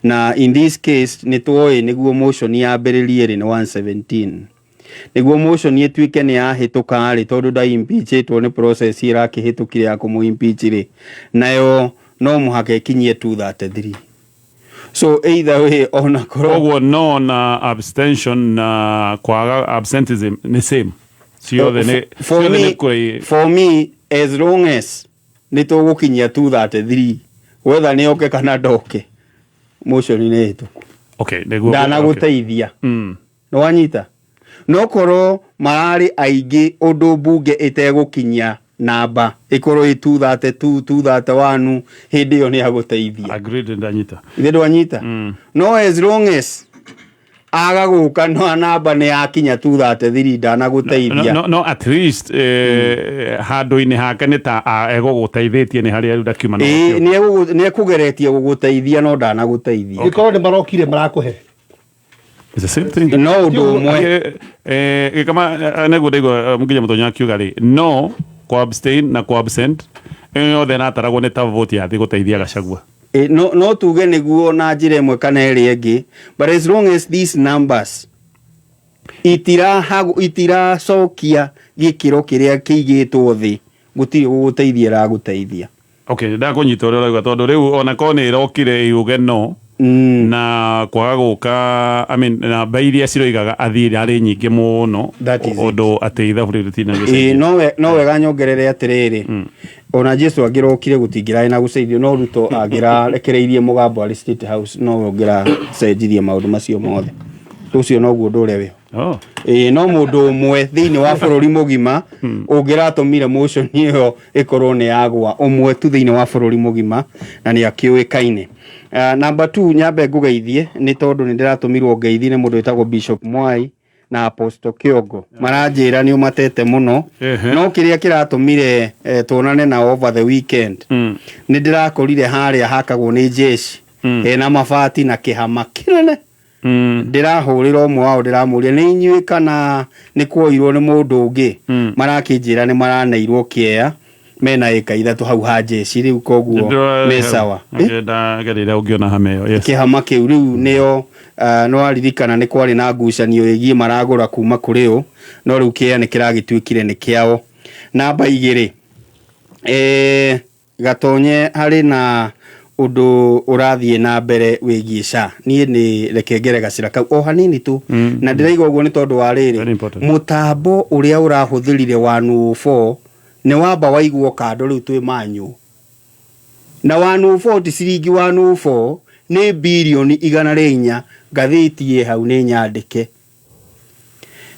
na in this case nĩ twoĩ nĩguo motion yambĩrĩrie rĩ nĩ 117, nĩguo motion ĩtuĩke nĩ yahĩtũka rĩ, tondũ nda impeachĩtwo, nĩ process ĩrakĩhĩtũkire ya kũmũ impeach rĩ, nayo no mũhaka ĩkinyie 233. So either way, ona korwo Koguo no na abstention na kwaga absenteeism nĩ same ciothe nĩ For ciothe nĩ me, kũrĩ for me, as long as nĩ tũgũkinyia 233, whether nĩ oke kana ndoke, motion nĩ hĩtũku. Okay, nĩguo. Ndanagũteithia. Nĩ wanyita? No korwo mararĩ aingĩ ũndũ mbunge ĩtegũkinyia namba ĩkorwo ĩ 232, 231, hĩndĩ ĩyo nĩ agũteithia. Agreed, ndanyita. Ithe ndwanyita? No as long as aga gũka no namba nĩ yakinya 233, ndanagũteithia. No, at least handũ-inĩ hake nĩ ta egũgũteithĩtie nĩ harĩa rĩu ndakiuma na Ĩĩ, nĩ ekũgeretie gũgũteithia no ndanagũteithia. Gĩkorwo nĩ marokire marakũhe. It's the same thing. No ũndũ ũmwe. Gĩkama nĩguo ndaigua mũkinya mũtonya akiuga rĩ no kũ abstain na kũ absent ĩyo yothe ĩrataragwo nĩ ta vote ya thĩ gũteithia Gachagua. No tuge nĩguo na njĩra ĩmwe kana ĩrĩa ĩngĩ, but as long as these numbers itiracokia gĩkĩro kĩrĩa kĩigĩtwo thĩ, gũtirĩ gũgũteithia ĩragũteithia. Okay, ndakũnyita ũrĩa ũrauga, tondũ rĩu ona korwo nĩ ĩrokire yuge no na kwaga gũka, I mean, namba iria ciroigaga athiĩ arĩ nyingĩ mũno ũndũ atĩ ithabu rĩu rĩtina. Ĩĩ, no wega nyongerere atĩrĩrĩ, ona Jesu angĩrokire gũtingĩrarĩ na gũcenjio, no Ruto angĩrarekereirie mũgambo arĩ State House no ũngĩracenjirie maũndũ macio mothe. Ũcio noguo ũndũ ũrĩa wĩho. Ĩĩ, no mũndũ ũmwe thĩinĩ wa bũrũri mũgima ũngĩratũmire motion ĩyo ĩkorwo nĩ yagwa, ũmwe tu thĩinĩ wa bũrũri mũgima, na nĩ akĩũĩkaine. Number 2, nyambe ngũgeithie nĩ tondũ nĩ ndĩratũmirwo ngeithi nĩ mũndũ wĩtagwo Bishop Mwai na Apostle Kĩongo, maranjĩra nĩ ũmatete mũno. No kĩrĩa kĩratũmire tuonane na over the weekend, nĩ ndĩrakorire harĩa hakagwo nĩ jeshi hena mabati na kĩhama kĩnene. Ndĩrahũrĩra ũmwe wao, ndĩramũria nĩ inyuĩ kana nĩ kuoirwo nĩ mũndũ ũngĩ. Marakĩnjĩra nĩ maraneirwo kĩea mena ĩka 3 hau ha jeshi rĩu, koguo me sawa. Ndagereire ũngĩona hama ĩyo, yes. Kĩhama kĩu rĩu nĩo nĩ waririkana nĩ kwarĩ na ngucanio ĩgiĩ maragũra kuma kũrĩ ũ, no rĩu kĩea nĩ kĩragĩtuĩkire nĩ kĩao. Namba 2, Gatonye, harĩ na ũndũ ũrathiĩ na mbere wĩgiĩ SHA. Niĩ nĩ reke ngere gacĩra kau o hanini tu. Na ndĩraiga ũguo nĩ tondũ wa rĩrĩ, mũtambo ũrĩa ũrahũthĩrire 104 nĩ wamba waigwo kando, rĩu twĩ manyu na 104 ti ciringi 104, nĩ birioni 104. Ngathĩti ĩ hau nĩ nyandĩke.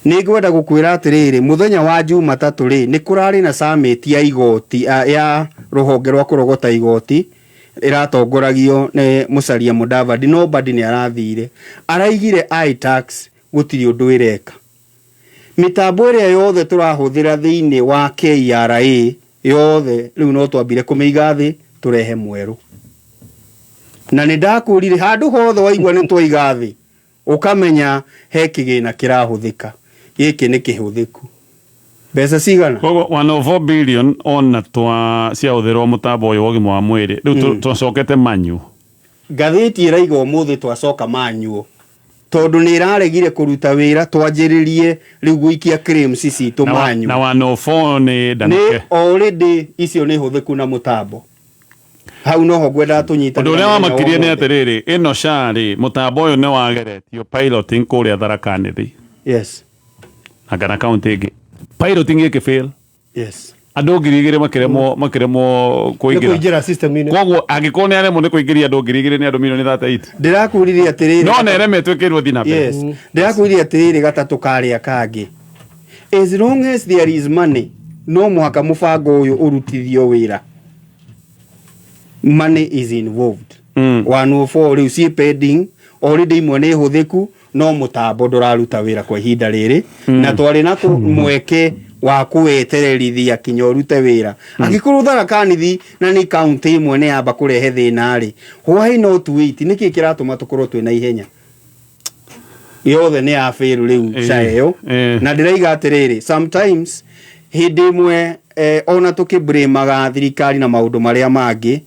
Nĩ ngwenda gũkwĩra atĩrĩrĩ, mũthenya wa Jumatatũ rĩ, nĩ kũrarĩ na summit ya igoti ya rũhonge rwa kũrogota igoti ĩratongoragio nĩ Musalia Mudavadi, no Mbadi nĩ arathire araigire iTax gũtirĩ ũndũ ĩreka. Mĩtambo ĩrĩa yothe tũrahũthĩra thĩinĩ wa KRA yothe rĩu no twambire kũmĩiga thĩ tũrehe mwerũ, na nĩ ndakũrire handũ hothe waigua nĩ twaiga thĩ, ũkamenya he kĩgĩna kĩrahũthĩka. Gĩkĩ nĩ kĩhũthĩku mbeca cigana? Koguo 104 billion ona twa ciahũthĩrwo mũtambo ũyũ wa ũgima wa mwĩrĩ rĩu twacokete manyu. Ngathĩti ĩraiga ũmũthĩ twacoka manyuo tondũ nĩ ĩraregire kũruta wĩra, twanjĩrĩrie rĩu gũikia claims citũ manyu. Na 104 nĩ ndanuke. Nĩ already icio nĩ hũthĩku na mũtambo hau noho ngwendaga tũnyitanĩre. Ũndũ ũrĩa Mũthenya wamakirie nĩ wa ũmũthĩ. Atĩrĩrĩ, ĩno SHA rĩ, mũtambo ũyũ nĩ wageretio piloting kũrĩa Tharaka Nithi na kana kaunti ĩngĩ, piloting ĩkĩ fail. Andũ 2000 makĩremwo kũingĩra. Kũingĩra system-inĩ. Koguo angĩkorwo nĩ aremwo nĩ kũingĩria andũ 2000, nĩ andũ milioni 38. Ndĩrakwĩrire atĩrĩrĩ no na ĩremetwo ĩkĩrwo thiĩ na mbere. Yes, ndĩrakwĩrire atĩrĩrĩ, gatatũ karĩa kangĩ, as long as there is money. No mũhaka mũbango ũyũ ũrutithio wĩra. Money is involved. 104 rĩu ciĩ pending already, imwe nĩ hũthĩku no mũtambo ndũraruta wĩra kwa ihinda rĩrĩ. Na twarĩ na mweke wa kũwetererithia kinya ũrute wĩra. Angĩkorwo Tharaka Nithi na nĩ kaunti ĩmwe nĩ yamba kũrehe thĩna rĩ, why not wait? Nĩkĩ kĩratũma tũkorwo twĩna ihenya? Yothe nĩ ya fail rĩu. SHA ĩyo na ndĩraiga atĩrĩrĩ, sometimes hĩndĩ ĩmwe ona tũkĩbrĩmaga thirikari na maũndũ marĩa mangĩ,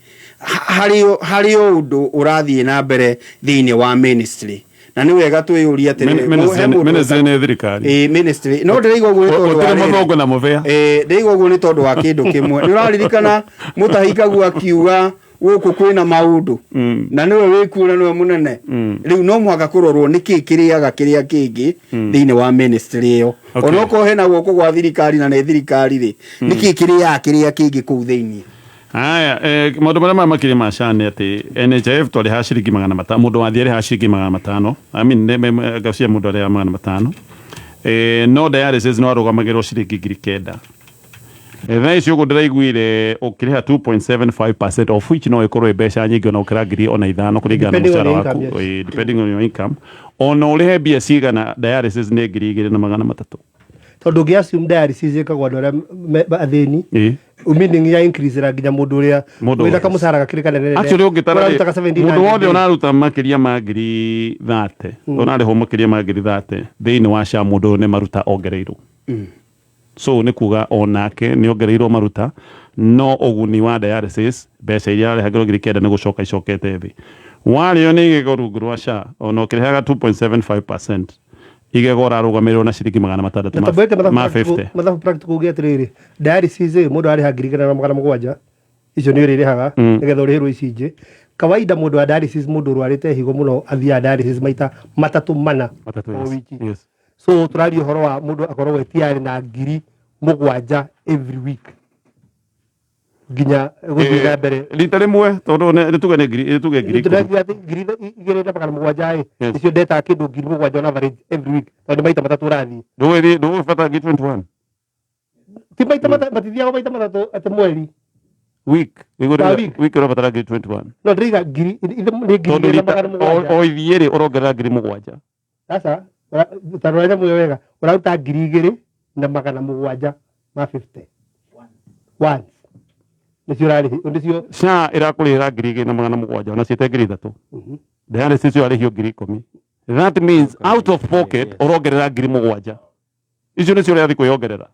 harĩ o ũndũ ũrathiĩ na mbere thĩinĩ wa ministry na nĩ wega twĩyũrie atĩrĩrĩ, he mũndũ Ministry nĩ thirikari. Ĩ, ministry no ndĩraigua ũguo nĩ tondũ wa Gũtirĩ rĩrĩ. mũthũngũ na mũbĩa. Ĩ, ndĩraigua ũguo nĩ tondũ wa kĩndũ kĩmwe. Nĩ ũraririkana Mũtahi Kagua akiuga gũkũ kwĩna maũndũ na nĩwe wĩkuo na nĩwe mũnene. Rĩu no mũhaka kũrorwo nĩkĩ kĩrĩaga kĩrĩa kĩngĩ thĩinĩ wa ministry ĩyo. Onokorwo hena guoko gwa thirikari na nĩ thirikari rĩ, nĩkĩ kĩrĩaga kĩrĩa kĩngĩ kũu thĩinĩ? Haya, maũndũ marĩa makĩria ma SHA nĩ atĩ NHIF twarĩhaga ciringi 500, mũndũ wathiĩ arĩhaga ciringi 500, I mean, ngacia mũndũ arĩhaga 500, no dialysis no arũgamagĩrwo ciringi 9,000. Thaa ici ũguo ndĩraiguire ũkĩrĩha 2.75%, of which no ĩkorwo ĩ mbeca nyingĩ ona gũkĩra 5,000 kũringana na Depending on mũcara your waku. income, yes. Depending on your income, ona ũrĩhe mbia cigana, dialysis nĩ 2,300. Tondũ ũngĩ assume dialysis ĩkagwo andũ arĩa athĩni, meaning ya increase ra nginya mũndũ ũrĩa Mũndũ wĩna wothe. kamũcara gakĩrĩ kanene. Actually ũngĩtara rĩ, ũrarutaga 1700. Mũndũ wothe ũraruta makĩria ma 30,000, ũrarĩhwo makĩria ma 30,000 thĩinĩ wa SHA, mũndũ ũyũ nĩ maruta ongereirwo. So nĩ kuga onake nĩ ongereirwo maruta, no ũguni wa dialysis, mbeca iria ararĩhagĩrwo 9,000 nĩ gũcoka icokete thĩ. Warĩo nĩ igego rungu rwa SHA, ona ũkĩrĩhaga 2.75%, igego ũrarũgamĩrĩrwo na ciringi 600 Na tondũ wĩte ma 50. Mathabu practical uge atĩrĩrĩ, dialysis ĩ, mũndũ ararĩha 9700, icio nĩ ũrĩrĩhaga nĩgetha ũrĩhĩrwo ici ingĩ. Kawaida mũndũ wa dialysis, mũndũ ũrwarĩte higo mũno, athiaga dialysis maita matatũ mana Matatũ, o yes. wiki. So tũraria ũhoro wa mũndũ akorwo etiarĩ na 7,000 every week nginya gũthiĩ na mbere. Rita rĩmwe, tondũ nĩ tuge nĩ ngiri, nĩ tuge 10,000. Tũragia atĩ 2700 ĩ, icio ndetaga kĩndũ 7,000 on average every week, tondũ nĩ maita matatũ ũrathiĩ. Ndũgũthiĩ, ndũgũbatara 21,000. Ti maita matatũ, matithiaga maita matatũ atĩ mweri. Week. Per week. Week ũrabatara 21,000. No ndĩraiga ngiri nĩ ngiri Tondũ igĩrĩ na rita magana mũgwanja. o ithiĩ rĩ, ũrongerera 7,000. Sasa tarora nyamũ ĩyo wega, ũraruta 2750 once, nĩcio ũrarĩhi nĩcio. SHA ĩrakũrĩhĩra 2700, ona ciĩte 3,000. Dialysis ĩyo arĩhio 10,000. That means out of pocket ũrongerera 7,000. Icio nĩcio ũrathiĩ kwĩyongerera.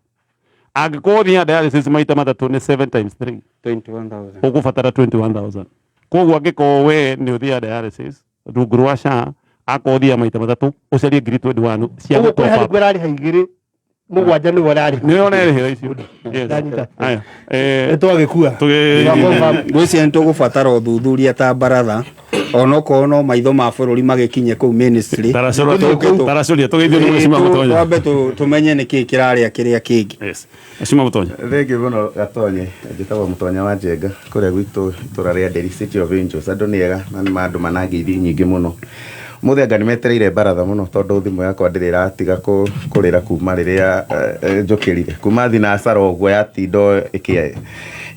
Angĩkorwo ũthiaga dialysis maita matatũ, nĩ 7 times 3. 21,000. Ũgũbatara 21,000. Koguo angĩkorwo we nĩ ũthiaga dialysis rungu rwa SHA, akorwo ũthiaga maita matatũ, ũcarie 21,000 cia Ũguo gũ top kwĩ harĩ up. ũrarĩha igĩrĩ mũgwanja nĩwe ũrarĩha. Nĩwe ũrerĩhĩra icio. Yes. Ndanyita. Aya. Nĩ twagĩkua. Ngwĩciria nĩ tũgũbatara ũthuthuria ta baratha, onokorwo no maitho ma bũrũri magĩkinye kũu ministry. Taracũria tũgeithio nĩ Mheshimiwa Mũtonyi. Twambe tũmenye nĩkĩ kĩrarĩa kĩrĩa kĩngĩ. Yes. Mheshimiwa Mũtonyi. Thengiũ mũno Gatonye. Njĩtagwo Mũtonya wa Njenga, kũrĩa gwitũ itũra rĩa Nderi, City of Angels. Andũ nĩ ega na nĩ andũ manangeithi nyingĩ mũno. Mũthĩ anga nĩ metereire baratha mũno, tondũ thimũ yakwa ndĩrĩ ĩratiga kũrĩra kuma rĩrĩa njũkĩrire kuma thinacara ũguo, yatindo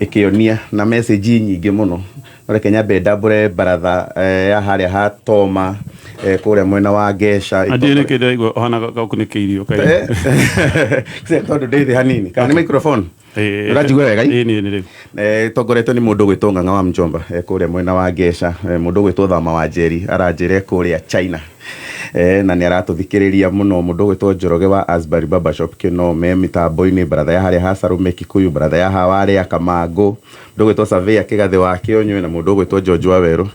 ĩkĩonia na message nyingĩ mũno. No reke nyambe ndambũre baratha ya harĩa ha Toma, kũrĩa mwena wa Ngeca. Andiĩ nĩkĩ ndĩraigua ũhana gakunĩkĩirio kaĩ? Tondũ ndĩ thĩ hanini kana nĩ microphone. Ũranjigua wega? Ĩĩ, nĩ rĩu. Tongoretio nĩ mũndũ ũgwĩtwo Ng'ang'a wa Mjomba, kũrĩa mwena wa Ngeca, mũndũ ũgwĩtwo Thama wa Njeri aranjĩra kũrĩa China, na nĩ aratũthikĩrĩria mũno. Mũndũ ũgwĩtwo Njoroge wa Asbury Barbershop Kĩno me mĩtambo-inĩ, baratha ya harĩa ha Sarume Kikuyu, baratha ya haha Warĩa Kamangũ, mũndũ ũgwĩtwo Surveyor Kĩgathĩ wa Kĩonywe, na mũndũ ũgwĩtwo George wa Werũ,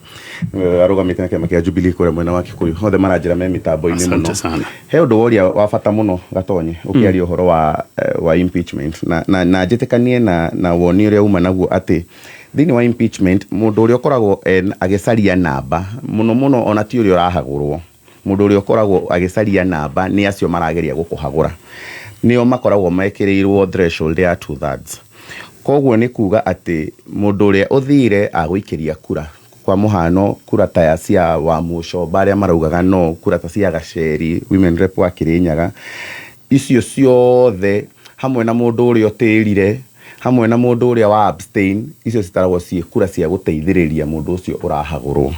arũgamĩte na kĩama kĩa Jubilee kũrĩa mwena wa Kikuyu. Othe maranjĩra me mĩtambo-inĩ mũno. Asante sana. He ũndũ woria wa bata mũno Gatonye, ũkĩaria ũhoro wa impeachment, na njĩtĩkanie na woni ũrĩa uma naguo atĩ thĩinĩ wa impeachment mũndũ ũrĩa ũkoragwo agĩcaria namba mũno mũno ona ti ũrĩa ũrahagũrwo. Mũndũ ũrĩa ũkoragwo agĩcaria namba nĩ acio marageria gũkũhagũra, nĩo makoragwo mekĩrĩirwo threshold ya 2/3. Koguo nĩ kuga atĩ mũndũ ũrĩa ũthire agũikĩria kura, kwa mũhano kura ta ya cia wa Mũcomba arĩa maraugaga, no kura ta cia Gaceri women rep wa Kĩrĩnyaga, icio ciothe Hamwe na mũndũ ũrĩa ũtĩrire, hamwe na mũndũ ũrĩa wa abstain, icio citaragwo ciĩ kura cia gũteithĩrĩria mũndũ ũcio ũrahagũrwo.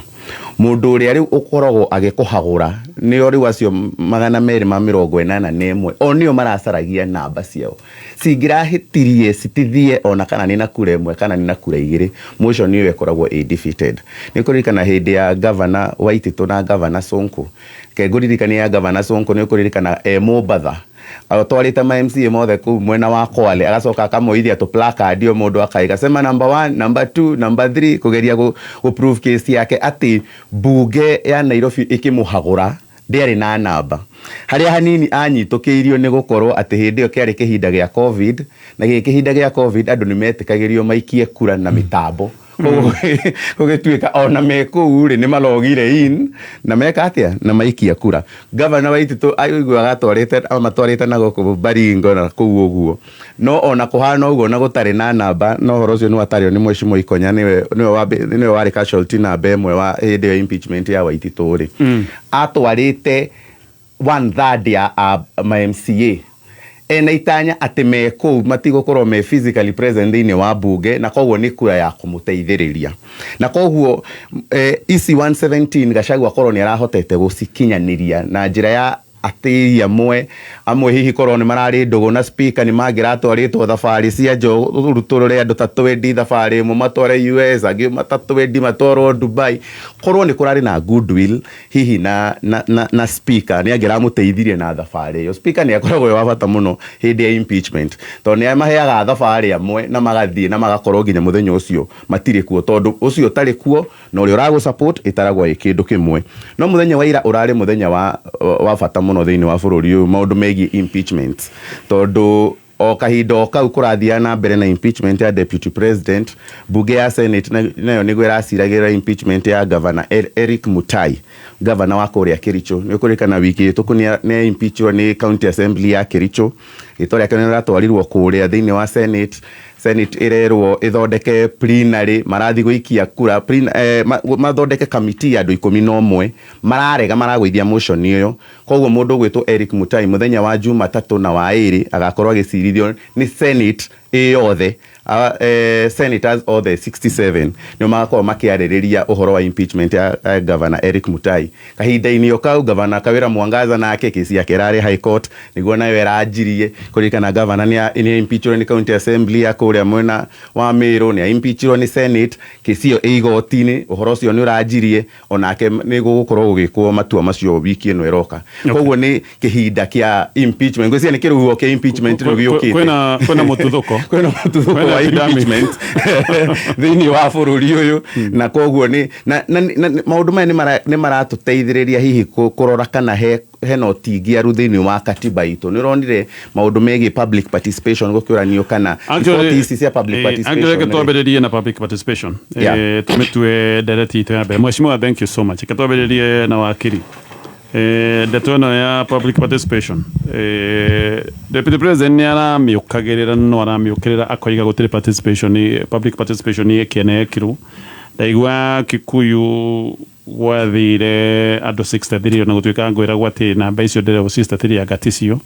Mũndũ ũrĩa rĩu ũkoragwo agĩkũhagũra nĩo rĩu acio 281, o nĩo maracaragia namba ciao. Cingĩrahĩtirie citithie ona kana nĩ na kura ĩmwe kana nĩ na kura igĩrĩ, motion ĩyo ĩkoragwo ĩ defeated. Nĩ ũkũririkana hĩndĩ ya Governor Waititu na Governor Sonko, reke ngũririkanie ya Governor Sonko, nĩ ũkũririkana e Mombatha, atwarĩte ma MCA mothe kũu mwena wa Kwale, agacoka akamoithia tũ placard o mũndũ akaiga sema number 1, number 2, number 3, kũgeria gũ prove case yake atĩ mbunge ya Nairobi ĩkĩmũhagũra ndĩarĩ na namba. Harĩa hanini anyitũkĩirio nĩ gũkorwo atĩ hĩndĩ ĩyo kĩarĩ kĩhinda gĩa Covid, na gĩkĩ kĩhinda gĩa Covid andũ nĩ metĩkagĩrio maikie kura na mĩtambo. Koguo gũgĩtuĩka ona me kũu rĩ, nĩ malogire in na meka atĩa, na maikia kura. Gavana Waititu aiguaga amatwarĩte na gũkũ Baringo na kũu ũguo, no ona kũhana ũguo na gũtarĩ na namba, no ũhoro ũcio nĩ watario nĩ Mheshimiwa Ikonya, nĩwe warĩ casualty namba ĩmwe wa hĩndĩ ĩyo impeachment ya Waititu rĩ. Atwarĩte 1/3 ya ma MCA ena itanya atĩ me kũu matigũkorwo me physically present thĩinĩ wa mbunge, na koguo nĩ kura ya kũmũteithĩrĩria. Na koguo ici 117 Gachagua akorwo nĩ arahotete gũcikinyanĩria na njĩra ya atĩri amwe hihi korwo nĩ mararĩ ndũgũ na speaker nĩ mangĩratwarĩtwo thabarĩ cia nja, ũrutũrũre andũ ta twendi thabarĩ ĩmwe matware US, angĩ ta twendi matwarwo Dubai. Korwo nĩ kũrarĩ na goodwill hihi na speaker nĩ angĩramũteithirie na thabarĩ ĩyo. Speaker nĩ akoragwo e wa bata mũno hĩndĩ ya impeachment, tondũ nĩ amaheaga thabarĩ amwe na magathiĩ na magakorwo nginya mũthenya ũcio matirĩ kuo, tondũ ũcio ũtarĩ kuo na ũrĩa ũragũ support ĩtaragwo ĩ kĩndũ kĩmwe. No mũthenya wa ira ũrarĩ mũthenya wa bata mũno thĩinĩ wa bũrũri ũyũ, maũndũ megiĩ impeachment, tondũ o kahinda o kau kũrathiaga na mbere na impeachment ya deputy president, mbunge ya Senate nayo nĩguo ĩraciragĩrĩra impeachment ya Governor Eric Mutai, governor wa kũrĩa Kericho. Nĩ ũkũririkana wiki ĩhĩtũku nĩ impeachwo nĩ County Assembly ya Kericho, rĩtwa rĩake nĩ rĩratwarirwo kũrĩa thĩinĩ wa Senate. Senate ĩrerwo ĩthondeke plenary, marathiĩ gũikia kura, mathondeke committee ya andũ 11, mararega, maragũithia motion ĩyo. Koguo mũndũ ũgwĩtwo Eric Mutai mũthenya wa Jumatatũ na wa ĩrĩ agakorwo agĩcirithio nĩ Senate ĩ yothe, senators othe 67 nĩo magakorwo makĩarĩrĩria ũhoro wa impeachment ya Governor Eric Mutai. Kahinda-inĩ o kau Governor Kawira Mwangaza nake kesi yake ĩrarĩ High Court, nĩguo nayo ĩranjirie. Kũririkana Governor nĩ impeachirwo nĩ County Assembly ya kũrĩa mwena wa Meru, nĩ impeachirwo nĩ Senate, kesi ĩyo ĩ igoti-inĩ, ũhoro ũcio nĩ ũranjirie, onake nĩ gũgũkorwo gũgĩkwo matua macio wiki ĩno ĩroka. Koguo nĩ kĩhinda kĩa impeachment, ngwĩciria nĩ kĩrũhuho kĩa impeachment rĩu gĩũkĩte. Kwĩna mũtuthũko. Kwĩna mũtuthũko Kwĩna wa epidemic. impeachment thĩinĩ wa bũrũri ũyũ, na koguo nĩ na maũndũ maya nĩ maratũteithĩrĩria hihi kũrora kana hena ũtingiaru thĩinĩ wa katiba itũ. Nĩ ũronire maũndũ megiĩ public participation gũkĩũranio kana riboti ici cia public participation Actually, reke rĩ. twambĩrĩrie na public participation. Tũmĩtue ndereti itũ ya mbere. Mheshimiwa, thank you so much. Reke twambĩrĩrie na wakiri. Ndeto ĩno ya public participation, Deputy President nĩ aramĩũkagĩrĩra, no aramĩũkĩrĩra akoiga gũtirĩ participation, public participation ĩkĩene ekirwo. Ndaigua Kikuyu gwathire andũ 63, ona gũtuĩka ngwĩragwo atĩ namba icio ndĩrerwo 63 anga ticio,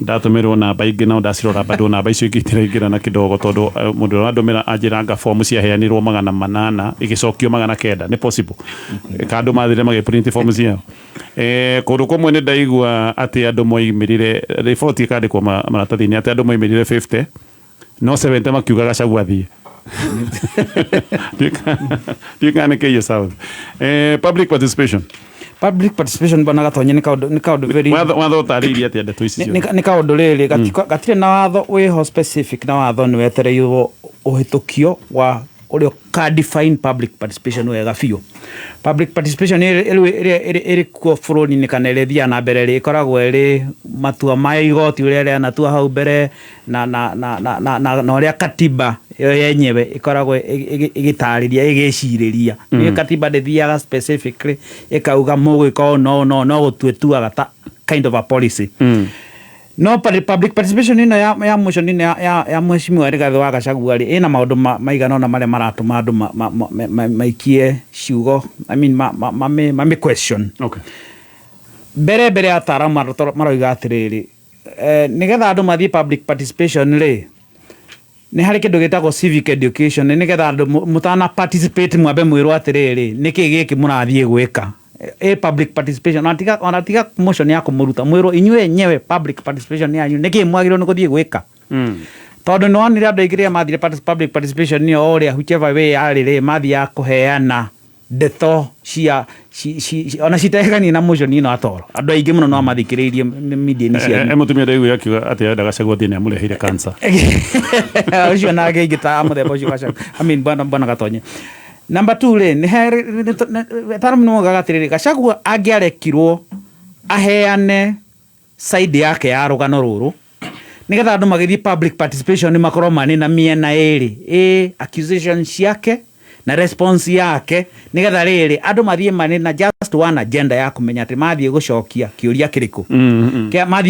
ndatũmĩrwo namba ingĩ nao ndacirora bado namba icio ingĩ itiraingĩra na kidogo, tondũ mũndũ ũrĩa wandũmĩra anjĩra anga fomu ciaheanirwo 800 igĩcokio 900, nĩ possible ka andũ mathire magĩprint fomu ciao. Kũndũ kũmwe nĩ ndaigua atĩ andũ moimĩrire, riboti ĩkandĩkwo maratathi-inĩ atĩ andũ moimĩrire 50 no 70 makiuga Gachagua athiĩ. Ndiũĩ kana nĩ KU South. Public participation. Public participation bwana Gatonye nĩ kaũndũ, nĩ kaũndũ very Watho ũtarĩirie atĩa ndeto ici ciothe? Nĩ kaũndũ rĩrĩ, gatirĩ na watho wĩho specific, na watho nĩ wetereirwo ũhĩtũkio wa ũrĩa ũka define public participation wega biũ. Public participation ĩrĩ kuo bũrũri-inĩ kana ĩrĩa ĩthiaga na mbere rĩ, ĩkoragwo ĩrĩ matua ma igoti ũrĩa rĩanatua hau mbere na ũrĩa katiba ĩyo yenyewe ĩkoragwo ĩgĩtarĩria, ĩgĩcirĩria. Nĩ katiba ndĩthiaga specifically ĩkauga mũgwĩka ũũ no, no, no gũtuĩtuaga ta kind of a policy. No public participation ĩno ya motion ĩno ya Mheshimiwa Rigathĩ wa Gachagua rĩ, ĩna maũndũ maigana ũna marĩa maratũma andũ maikie ciugo, I mean, ma, ma, ma, ma, mame question. Mbere mbere ataaramu maroiga atĩrĩrĩ, Nĩgetha andũ mathiĩ public participation rĩ, nĩ harĩ kĩndũ gĩtagwo civic education, nĩgetha andũ mũtana participate mwambe mwĩrwo atĩrĩrĩ, nĩkĩ gĩkĩ mũrathiĩ gwĩka. Ĩ public participation ona tiga motion ya kũmũruta, mwĩrwo inyuĩ enyewe public participation yanyu nĩkĩ mwagĩrĩirwo nĩ gũthiĩ gwĩka, tondũ nĩ wonire andũ aingĩ rĩrĩa mathire public participation nĩyo o ũrĩa whichever way yarĩ rĩ, mathiaga kũheana ndeto cia ona citeheganie na motion ĩno atoro. Andũ aingĩ mũno no mathikĩrĩirie media-inĩ cianyu. Mũtumia ndaigua akiuga atĩ arenda Gachagua athiĩ nĩ amũreheire cancer. Ũcio nake ingĩ ta mũthemba ũcio Gachagua, I mean, bwana Gatonye. Number two rĩ, nĩ he ataaramu nĩ maugaga atĩrĩrĩ, Gachagua angĩarekirwo aheane side yake ya rũgano rũrũ, nĩgetha andũ magĩthiĩ public participation makorwo marĩ na mĩena ĩrĩ, ĩ accusation ciake na response yake, nĩgetha rĩrĩ andũ mathiĩ marĩ na just one agenda ya kũmenya atĩ mathiĩ gũcokia kĩũria kĩrĩkũ.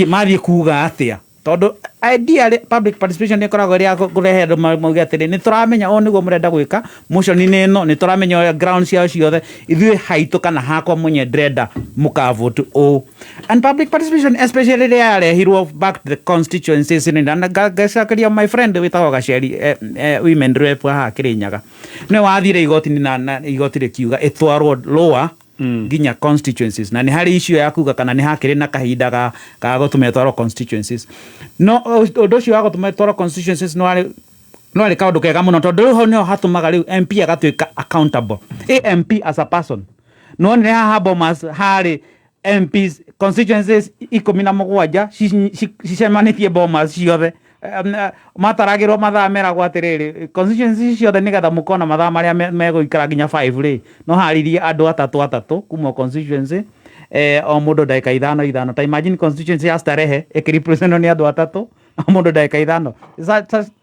Mathiĩ kuga atĩa, tondũ ideally public participation nĩ ĩkoragwo ĩrĩ ya kũrehe andũ mauge atĩrĩ, nĩ tũramenya ũũ nĩguo mũrenda gwĩka motion-inĩ ĩno, nĩ tũramenya ũrĩa ground ciao ciothe, ithuĩ haitũ kana hakwa mwenye ndĩrenda mũkavote ũũ. And public participation, especially rĩrĩa yarehirwo back to the constituencies, nĩ na ngacokeria my friend wĩtagwo Gaceri, women rep haha Kĩrĩnyaga, nĩwe wathire igoti-inĩ na igoti rĩkiuga ĩtwarwo lower nginya constituencies, na nĩ harĩ issue ya kuga kana nĩ hakĩrĩ na kahinda ga gũtũma ĩtwarwo constituencies. No ũndũ ũcio wa gũtũma ĩtwarwo constituencies no arĩ kaũndũ kega mũno, tondũ rĩu hau nĩho hatũmaga rĩu MP agatuĩka accountable, a MP as a person. Nĩwonire haha Bomas harĩ MPs constituencies 17 cicemanĩtie Bomas ciothe. Mataragĩrwo mathaa, meragwo atĩrĩrĩ, constituencies ciothe, nĩgetha mũkona mathaa marĩa megũikara nginya 5 rĩ, no harĩrie andũ atatũ atatũ kuma o constituency, o mũndũ ndagĩka ithano ithano. Ta imagine constituency ya Starehe ĩkĩrepresentwo nĩ andũ atatũ, o mũndũ ndagĩka 5. It's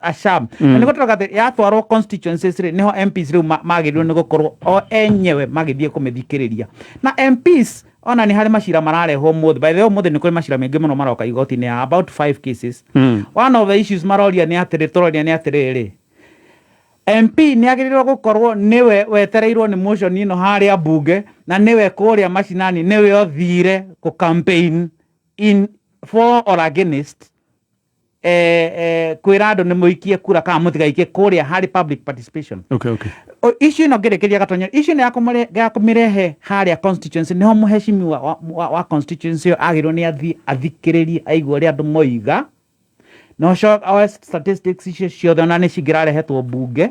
a sham. Na nĩguo tũrauga atĩ yatwarwo constituencies rĩ, nĩho MPs rĩu magĩrĩirwo nĩ gũkorwo o enyewe magĩthiĩ kũmĩthikĩrĩria. Na MPs ona nĩ harĩ macira mararehwo ũmũthĩ. By the way, ũmũthĩ nĩ kũrĩ macira maingĩ mũno maroka igoti-inĩ ya about five cases. One of the issues maroria nĩ atĩrĩ, tũroria nĩ atĩrĩrĩ, MP nĩ agĩrĩirwo gũkorwo nĩwe wetereirwo nĩ motion ĩno harĩa mbunge, na nĩwe kũrĩa macinani nĩwe ũthire kũ campaign in for or against, kwĩra andũ nĩ mũikie kura kana mũtigaikie kũrĩa harĩ public participation. Issue ĩno ngĩrĩkĩria, Gatonya, issue ĩno ya kũmĩrehe harĩa constituency, nĩho mũheshimiwa wa constituency ĩyo agĩrĩirwo nĩ athiĩ athikĩrĩrie, aigue ũrĩa andũ moiga, na ũcoke oe statistics icio ciothe ona nĩ cingĩrarehetwo mbunge,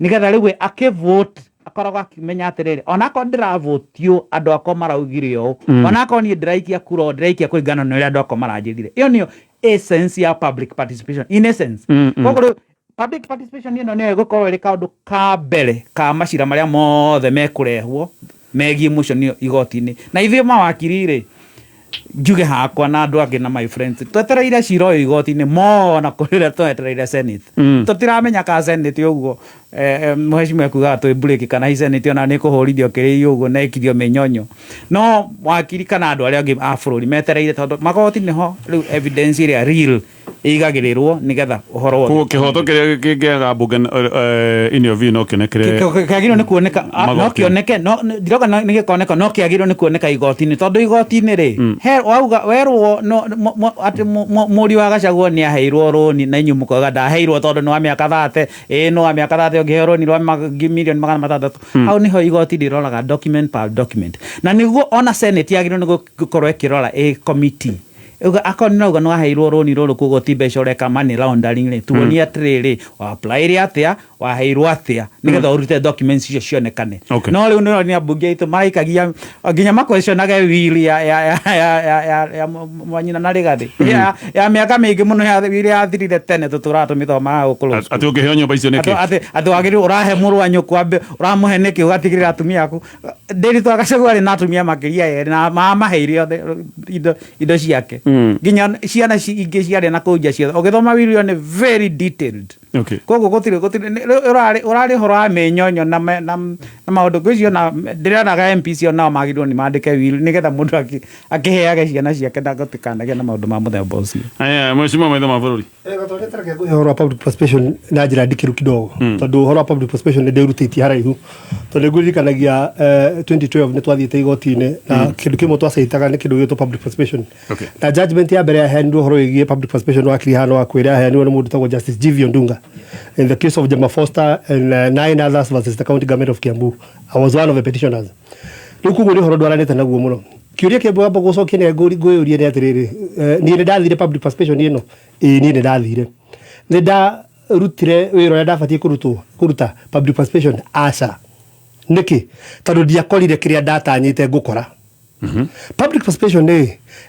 nĩgetha rĩu we akĩvote akoragwo akĩmenya atĩrĩrĩ, onakorwo ndĩravotio andũ akwa maraugire ũũ, onakorwo niĩ ndĩraikia kura ũũ, ndĩraikia kũringana na ũrĩa andũ akwa maranjĩrire. Ĩyo nĩyo essence ya public participation in essence. Koguo rĩu public participation ĩno nĩyo ĩgũkorwo ĩrĩ kaũndũ ka mbere ka macira marĩa mothe mekũrehwo megiĩ motion ĩyo igoti-inĩ. Na ithuĩ mawakiri rĩ, njuge hakwa na andũ angĩ na my friends, twetereire cira ũyũ igoti-inĩ mona kũrĩ ũrĩa twetereire Senate. Tũtiramenya ka Senate ũguo, mũheshimiwa ekugaga twĩ break, kana hi Senate ona nĩ kũhũrithio kĩrĩi ũguo na ĩkirio mĩnyonyo. No wakiri kana andũ arĩa angĩ a bũrũri metereire, tondũ magoti nĩho rĩu evidence ĩrĩa real ĩigagĩrĩrwo nĩgetha ũhoro wothe. Koguo kĩhoto kĩrĩa kĩngĩaga mbunge, in your view, no kĩonekere kĩagĩrĩirwo nĩ kuoneka, no magoti. Kĩoneke no ndiroga nĩ gĩkoneka, no kĩagĩrĩirwo nĩ kuoneka igoti-inĩ, tondũ igoti-inĩ rĩ, he wauga werwo no atĩ mũriũ wa Gachagua nĩ aheirwo rũni, na inyuĩ mũkoiga ndaheirwo tondũ nĩ wa mĩaka 30. Ĩĩ, nĩ wa mĩaka 30 ũngĩheo rũni rwa 600,000,000. Hau nĩho igoti rĩroraga document per document, na nĩguo ona Senate yagĩrĩirwo nĩ gũkorwo ĩkĩrora ĩ committee. Uga akorwo nĩ rauga nĩ waheirwo rũni rũrũ, koguo ti mbeca ũreka money laundering rĩ, tuonie atĩrĩrĩ, wa apply atĩa, waheirwo atĩa, nĩgetha ũrute documents icio cionekane. No rĩu nĩ ambunge aitũ maraikagia nginya maquestionage will ya mwanyina na Rigathĩ ya mĩaka mĩingĩ mũno, ya will yathirire tene, tũtũraga tũmĩthomaga gũkũ. Atĩ ũngĩheo nyũmba icio nĩkĩ? Atĩ wagĩrĩirwo ũrahe mũrũ wa nyũkwa, ũramũhe nĩkĩ, ũgatigĩrĩra atumia aku Ndĩritũ Gachagua arĩ na atumia makĩria erĩ na mamaheire othe indo ciake, nginya ciana ingĩ ciarĩ na kũu nja ciothe. Ũgĩthoma will ĩyo nĩ very detailed. Koguo gũtirĩ gũtirĩ ũrarĩ ũhoro wa mĩnyonyo na na maũndũ. Ngwĩciria ona ndĩronaga MPs onao magĩrĩirwo nĩ mandĩke will nĩgetha mũndũ akĩheage ciana ciake na gũtikanagĩe na maũndũ ma mũthemba ũcio. Aya, mheshimiwa maitho ma bũrũri. Gatonete reke ngũhe ũhoro wa public participation na njĩra ndikĩru kidogo, tondũ ũhoro wa public participation nĩ ndĩrutĩtie haraihu, tondũ nĩngũririkanagia 2012 nĩ twathiĩte igoti-inĩ na kĩndũ kĩmwe twacaitaga nĩ kĩndũ gĩgwĩtwo public participation. Na judgment ya mbere yaheanirwo ũhoro wĩgiĩ public participation wakiri hano wa kwĩra yaheanirwo nĩ mũndũ wĩtagwo Justice Givio Ndunga in the case of Jama Foster and nine others versus the County Government of Kiambu. I was one of the petitioners. Rĩu koguo nĩ ũhoro ndwaranĩte naguo mũno. Kĩũria kĩa wamba gũcokia nĩ ngũyũria nĩ atĩrĩrĩ, niĩ nĩ ndathire public participation ĩno? Ĩĩ, niĩ nĩ ndathire. Nĩ ndarutire wĩra ũrĩa ndabatiĩ kũrutwo kũruta public participation? Aca. Nĩkĩ? Tondũ ndiakorire kĩrĩa ndatanyĩte ngũkora. Public participation nĩ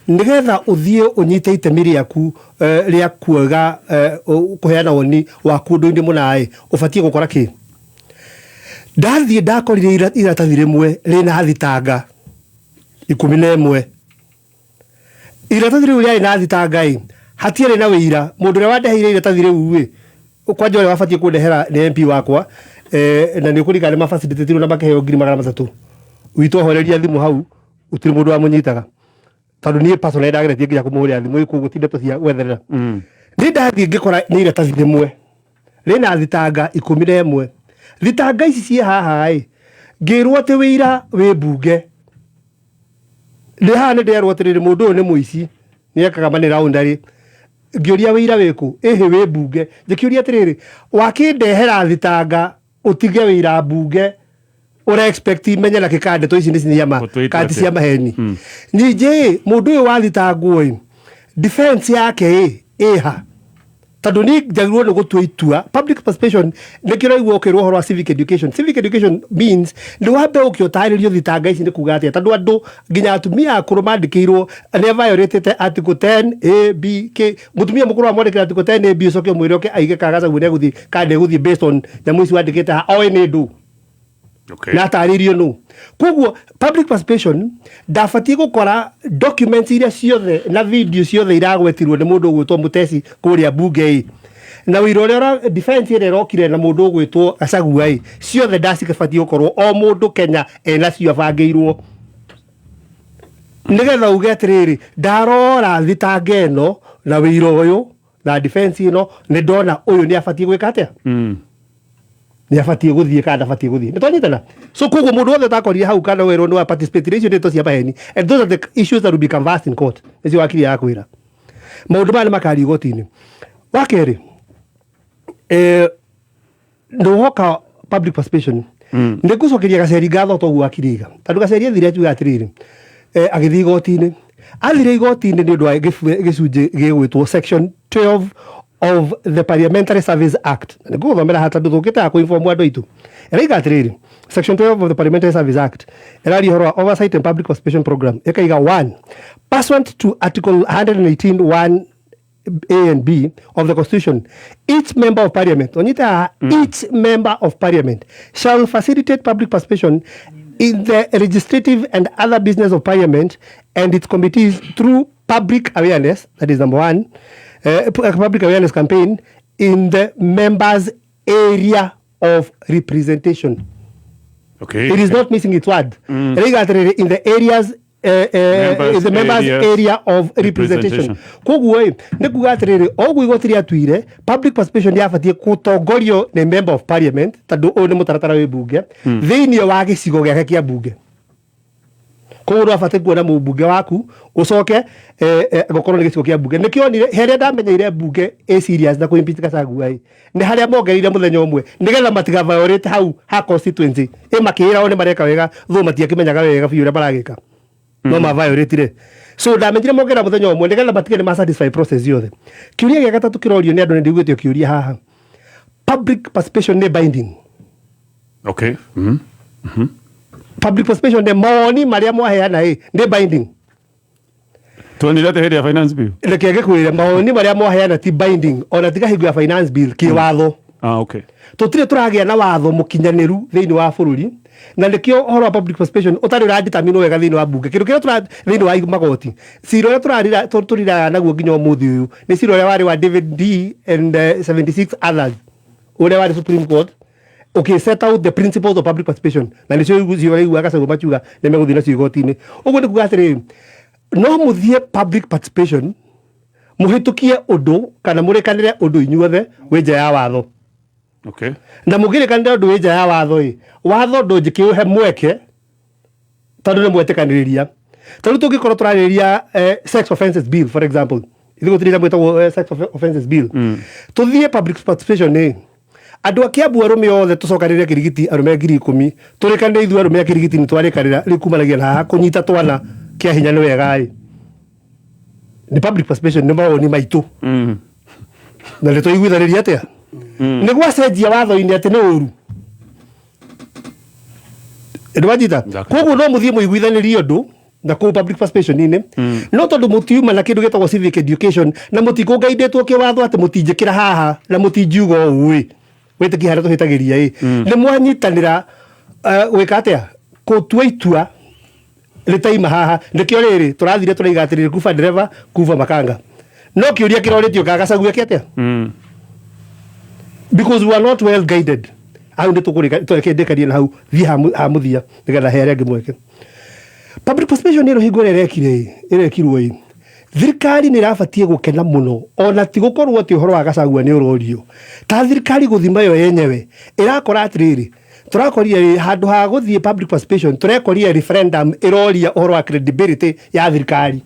nĩgetha ũthiĩ ũnyite itemi rĩaku rĩa kuoga kũheana woni waku ũndũ-inĩ mũna ĩ, ũbatiĩ gũkora kĩ? Ndathiĩ ndakorire iratathi rĩmwe rĩna thitanga 11. Iratathi rĩu rĩarĩ na thitanga ĩ, hatiarĩ na wĩira. Mũndũ ũrĩa wandeheire iratathi rĩu ĩ, kwanja ũrĩa wabatiĩ kũndehera nĩ MP wakwa, na nĩ ũkũringana nĩ mabacilitatirwo na makĩheo 300,000. Witũ ahoreria thimũ hau gũtirĩ mũndũ wamũnyitaga, tondũ niĩ personally ndageretie nginya kũmũhũrĩra thimũ koguo ti ndeto cia gwetherera. Nĩ ndathiĩ ngĩkora nĩ iratathi rĩmwe rĩna thitanga 11. Thitanga ici ciĩ haha ĩ, ngĩrwo atĩ wĩira wĩ mbunge. Ndĩ haha nĩ nderwo atĩrĩrĩ, mũndũ ũyũ nĩ mũici, nĩ ekaga money laundering. Ngĩũria wĩira wĩkũ? Ĩhĩ, wĩ mbunge. Ngĩkĩũria atĩrĩrĩ, wakĩndehera thitanga ũtige wĩira mbunge, ũra expect menye na kĩka ndeto ici nĩ cia ma Gũtwĩtwo kana ti atĩa? cia maheni? Ningĩ ĩ, mũndũ ũyũ wathitangwo ĩ, defense yake ĩ ĩha? Tondũ niĩ njagĩrĩirwo nĩ gũtua itua. Public participation nĩkĩo ũraigua ũkĩrwo ũhoro wa civic education. Civic education means nĩ wambe ũke ũtarĩrio thitanga ici nĩ kuga atĩa, tondũ andũ nginya atumia akũrũ mandĩkĩirwo nĩ violatĩte article 10 A B K. Mũtumia mũkũrũ wamwandĩkĩra article 10 A B, ũcoke ũmwĩre oke aige kana Gachagua nĩ egũthiĩ kana ndegũthiĩ based on nyamũ ici wandĩkĩte haha, oĩ nĩ ndũ na atarĩrio nũ. Koguo public participation ndabatiĩ gũkora documents iria ciothe na video ciothe iragwetirwo nĩ mũndũ ũgwĩtwo Mũteci kũrĩa mbunge ĩ, na wĩira ũrĩa defense ĩrĩa ĩrokire na mũndũ ũgwĩtwo Gachagua ĩ, ciothe ndacibatiĩ gũkorwo o mũndũ Kenya enacio abangĩirwo, nĩgetha uge atĩrĩrĩ, ndarora thitanga ĩno na wĩira ũyũ na defense ĩno, nĩ ndona ũyũ nĩ abatiĩ gwĩka atĩa, nĩ abatiĩ gũthiĩ kana ndabatiĩ gũthiĩ. Nĩ twanyitana? So koguo mũndũ wothe ũtakorire hau kana werwo nĩ wa participate, icio ndeto cia maheni, and those are the issues that will be canvassed in court. Nĩcio wakiri yakwĩra maũndũ maya nĩ makario igoti-inĩ. Wa kerĩ, ndũhoka public participation. Nĩ ngũcokeria Gaceri ngatho toguo wakiri iga, tondũ Gaceri athire akiuga atĩrĩrĩ, agĩthiĩ igoti-inĩ, athire igoti-inĩ nĩ ũndũ wa gĩcunjĩ gĩgwĩtwo section 12 of the Parliamentary Service Act. Na nĩ ngũgũthomera haha tondũ tũkĩte ha kũinform andũ aitũ. Ĩraiga atĩrĩrĩ, section 12 of the Parliamentary Service Act ĩraria ũhoro wa oversight and public participation program. Ĩkaiga, one, pursuant to article 118 1 A and B of the Constitution, each member of parliament, onyita, each member of parliament shall facilitate public participation in the legislative and other business of parliament and its committees through public awareness, that is number one, public awareness campaign in the members' area of representation. It is not missing its word. Ĩraiga atĩrĩrĩ, in the areas Members in the members areas area of representation. Representation. Koguo ĩ, nĩ kuga atĩrĩrĩ, o ũguo igoti rĩatuire, public participation yabatiĩ gũtongorio nĩ member of parliament, tondũ ũyũ nĩ mũtaratara wĩ mbunge, thĩinĩ wa gĩcigo gĩake kĩa mbunge. Koguo ndwabatiĩ kuona mũmbunge waku ũcoke gũkorwo nĩ gĩcigo kĩa mbunge. Nĩkĩo onire harĩa ndamenyeire mbunge ĩ serious na kũ-impeach Gachagua ĩ, nĩ harĩa mongereire mũthenya ũmwe nĩgetha matiga violate hau ha constituency ĩ, makĩĩra o nĩ mareka wega, though matiakĩmenyaga wega biũ ũrĩa maragĩka, no ma violatire. So ndamenyire mongerera mũthenya ũmwe nĩgetha matige nĩ ma satisfy process yothe. Kĩũria gĩa gatatũ kĩrorio nĩ andũ, nĩ ndiguĩte kĩũria haha, public participation nĩ binding? Public participation nĩ mawoni marĩa mwaheana ĩ, nĩ binding? Tuonire atĩ hĩndĩ ya finance bill. Reke ngĩkwĩre, mawoni marĩa mwaheana ti binding ona tiga hingo ya finance bill kĩwatho. Tũtirĩ tũragĩa na watho mũkinyanĩru thĩinĩ wa bũrũri, na nĩkĩo ũhoro wa public participation ũtarĩ ũradetermine wega thĩinĩ wa mbunge. Kĩndũ kĩrĩa tũra thĩinĩ wa magoti, cira ũrĩa tũrarira tũriraga naguo nginya ũmũthĩ ũyũ nĩ cira ũrĩa warĩ wa David D and 76 others. Ũrĩa warĩ Supreme Court ũkĩ set out the principles of public participation, na nĩcio icio ũraigua Gachagua makiuga nĩ megũthiĩ nacio igoti-inĩ. Ũguo nĩ kuga atĩrĩrĩ, no mũthiĩ public participation mũhĩtũkie ũndũ kana mũrĩkanĩre ũndũ inyuothe wĩ nja ya watho. Na mũngĩrĩkanĩra ũndũ wĩ nja ya watho ĩ, watho ndũngĩkĩũhe mweke tondũ nĩ mwetĩkanĩrĩria. Ta rĩu tũngĩkorwo tũrarĩrĩria Sex Offences Bill, for example, ithuĩ gũtirĩ nyamũ ĩtagwo Sex Offences Bill, tũthiĩ public participation ĩ, andũ a Kiambu arũme othe tũcokanĩrĩre Kĩrigiti, arũme 10,000, tũrĩkanĩre ithuĩ arũme a Kĩrigiti nĩ twarĩkanĩra rĩu kumanagia na haha kũnyita twana kĩa hinya nĩ wega ĩ, nĩ public participation, nĩ mawoni maitũ na nĩ twaiguithanĩria atĩa nĩ gwacenjia watho-inĩ atĩ nĩ ũru. Nĩwanyita? Koguo no mũthiĩ mũiguithanĩrie ũndũ na kũu public participation-inĩ, no tondũ mũtiuma na kĩndũ gĩtagwo civic education na mũtikũngaindĩtwo kĩwatho atĩ mũtinjĩkĩra haha na mũtinjiuga ũũ ĩ, wĩtĩkie harĩa tũhĩtagĩria ĩ, nĩ mwanyitanĩra gwĩka atĩa gũtua itua rĩtaima haha. Nĩkĩo rĩrĩ tũrathire tũraiga atĩrĩrĩ, kuba ndereba kuba makanga, no kĩũria kĩrorĩtio ka Gachagua eke atĩa, because we are not well guided. Hau nĩ tũkũrĩka ndĩkarie na hau thiĩ ha mũthia nĩgetha he arĩa angĩ mweke. Public participation ĩno hingo ĩrĩa ĩrekire ĩ, ĩrekirwo ĩ, thirikari nĩ ĩrabatiĩ gũkena mũno, ona ti gũkorwo atĩ ũhoro wa Gachagua nĩ ũrorio, ta thirikari gũthima yo yenyewe ĩrakora atĩrĩrĩ, tũrakorire handũ ha gũthiĩ public participation tũrekorire referendum ĩroria ũhoro wa credibility ya thirikari.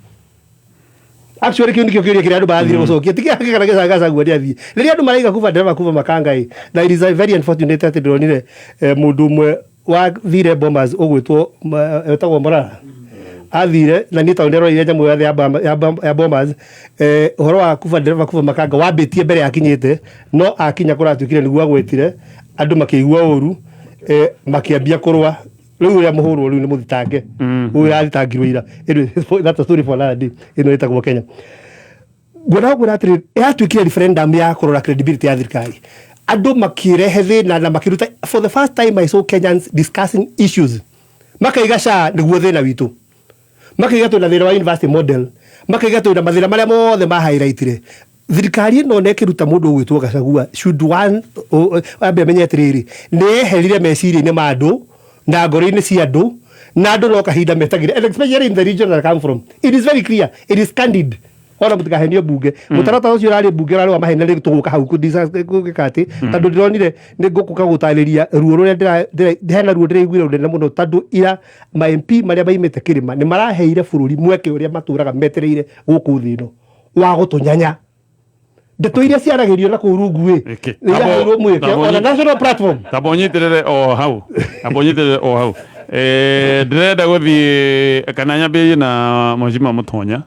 Actually, kĩu nĩkĩo kĩũria kĩrĩa andũ marathire gũcokia, ti kĩa kana Gachagua nĩ athiĩ. Rĩrĩa andũ maraiga kuba ndereba kuba makanga ĩ, na it is a very unfortunate atĩ ndĩronire mũndũ ũmwe wathire Bomas ũgwĩtwo wetagwo Morara athire na niĩ tondũ ndĩroire nyamũ yothe ya Bomas, ũhoro wa kuba ndereba kuba makanga wambĩtie mbere akinyĩte, no akinya kũratuĩkire nĩguo agwĩtire andũ makĩigua ũru, makĩambia kũrũa. Rĩu ũrĩa mũhũrwo rĩu nĩ mũthitange ũyũ ũrathitangirwo ira. Anyway, that's a story for another day. Ĩno ĩtagwo Kenya. Ngwenda gũkwĩra atĩrĩ, yatuĩkire referendum ya kũrora credibility ya thirikari, andũ makĩrehe thĩna na makĩruta. For the first time I saw Kenyans discussing issues, makaiga SHA nĩguo thĩna witũ, makaiga twĩna thĩna wa university model, makaiga twĩna mathĩna marĩa mothe ma highlightire. Thirikari ĩno na ĩkĩruta mũndũ ũgwĩtwo Gachagua should one ambe amenye atĩrĩrĩ, nĩ yeherire meciria-inĩ ma andũ na ngoro-inĩ cia andũ, na andũ no kahinda metagĩra, and especially in the region that I come from, it is very clear, it is candid. Ona mũtikahenio mbunge, mũtaratara ũcio ũrarĩ mbunge ũrarĩ wa maheni. Rĩu tũgũka hau gwĩka atĩ tondũ ndĩronire nĩ ngũkũka gũtarĩria ruo rũrĩa hena ruo ndĩraiguire rũnene mũno, tondũ ira ma MP marĩa maimĩte kĩrĩma nĩ maraheire bũrũri mweke ũrĩa matũraga metereire gũkũ thĩ ĩno wa gũtũnyanya. Ndeto iria ciaragĩrio na kũu rungu ĩ, nĩ iraheirwo mweke ona national platform. Tamba ũnyitĩrĩre o hau, tamba ũnyitĩrĩre o hau. Ndĩrenda gũthiĩ kana nyambĩrĩrie na Mheshimiwa Mũtonya,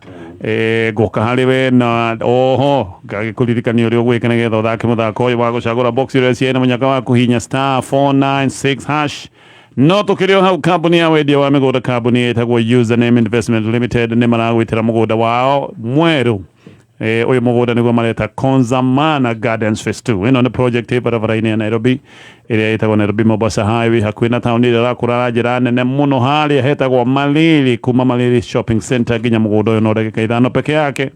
ngũka harĩ we na oho ngagĩkũririkania ũrĩa ũgwĩka nĩgetha ũthake mũthako ũyũ wa gũcagũra box ĩrĩa ciĩ na mũnyaka wa kũhinya *496#. No tũkĩrĩ o hau, kambuni ya wendia wa mĩgũnda, kambuni ĩtagwo Username Investment Limited, nĩ maragwĩtĩra mũgũnda wao mwerũ. Ũyũ mũgũnda nĩguo mareta Konzamana Gardens Phase 2. Ĩno nĩ project ĩ barabara-inĩ ya Nairobi ĩrĩa ĩtagwo Nairobi Mombasa Highway, hakuhĩ na taũni ĩrĩa ĩrakũra na njĩra nene mũno harĩa hetagwo Malili. Kuma Malili Shopping Center nginya mũgũnda ũyũ no ndagĩka 5 peke yake.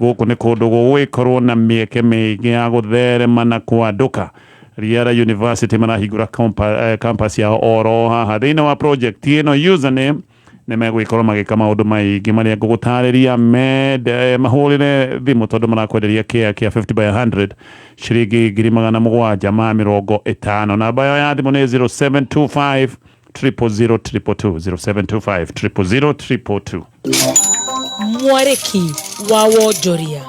Gũkũ nĩ kũndũ gũgwĩkorwo na mĩeke mĩingĩ ya gũtherema na kwandũka. Riara University marahingũra campus yao oro haha thĩinĩ wa project ĩno. Username nĩ megũgĩkorwo magĩka maũndũ maingĩ marĩa ngũgũtarĩria. Mende mahũrĩre thimũ tondũ marakwenderia kĩa kĩa 50 by 100 ciringi 750,000. Namba yao ya thimũ nĩ 0725 000 222, 0725 000 222. Mwarĩki wa wonjoria.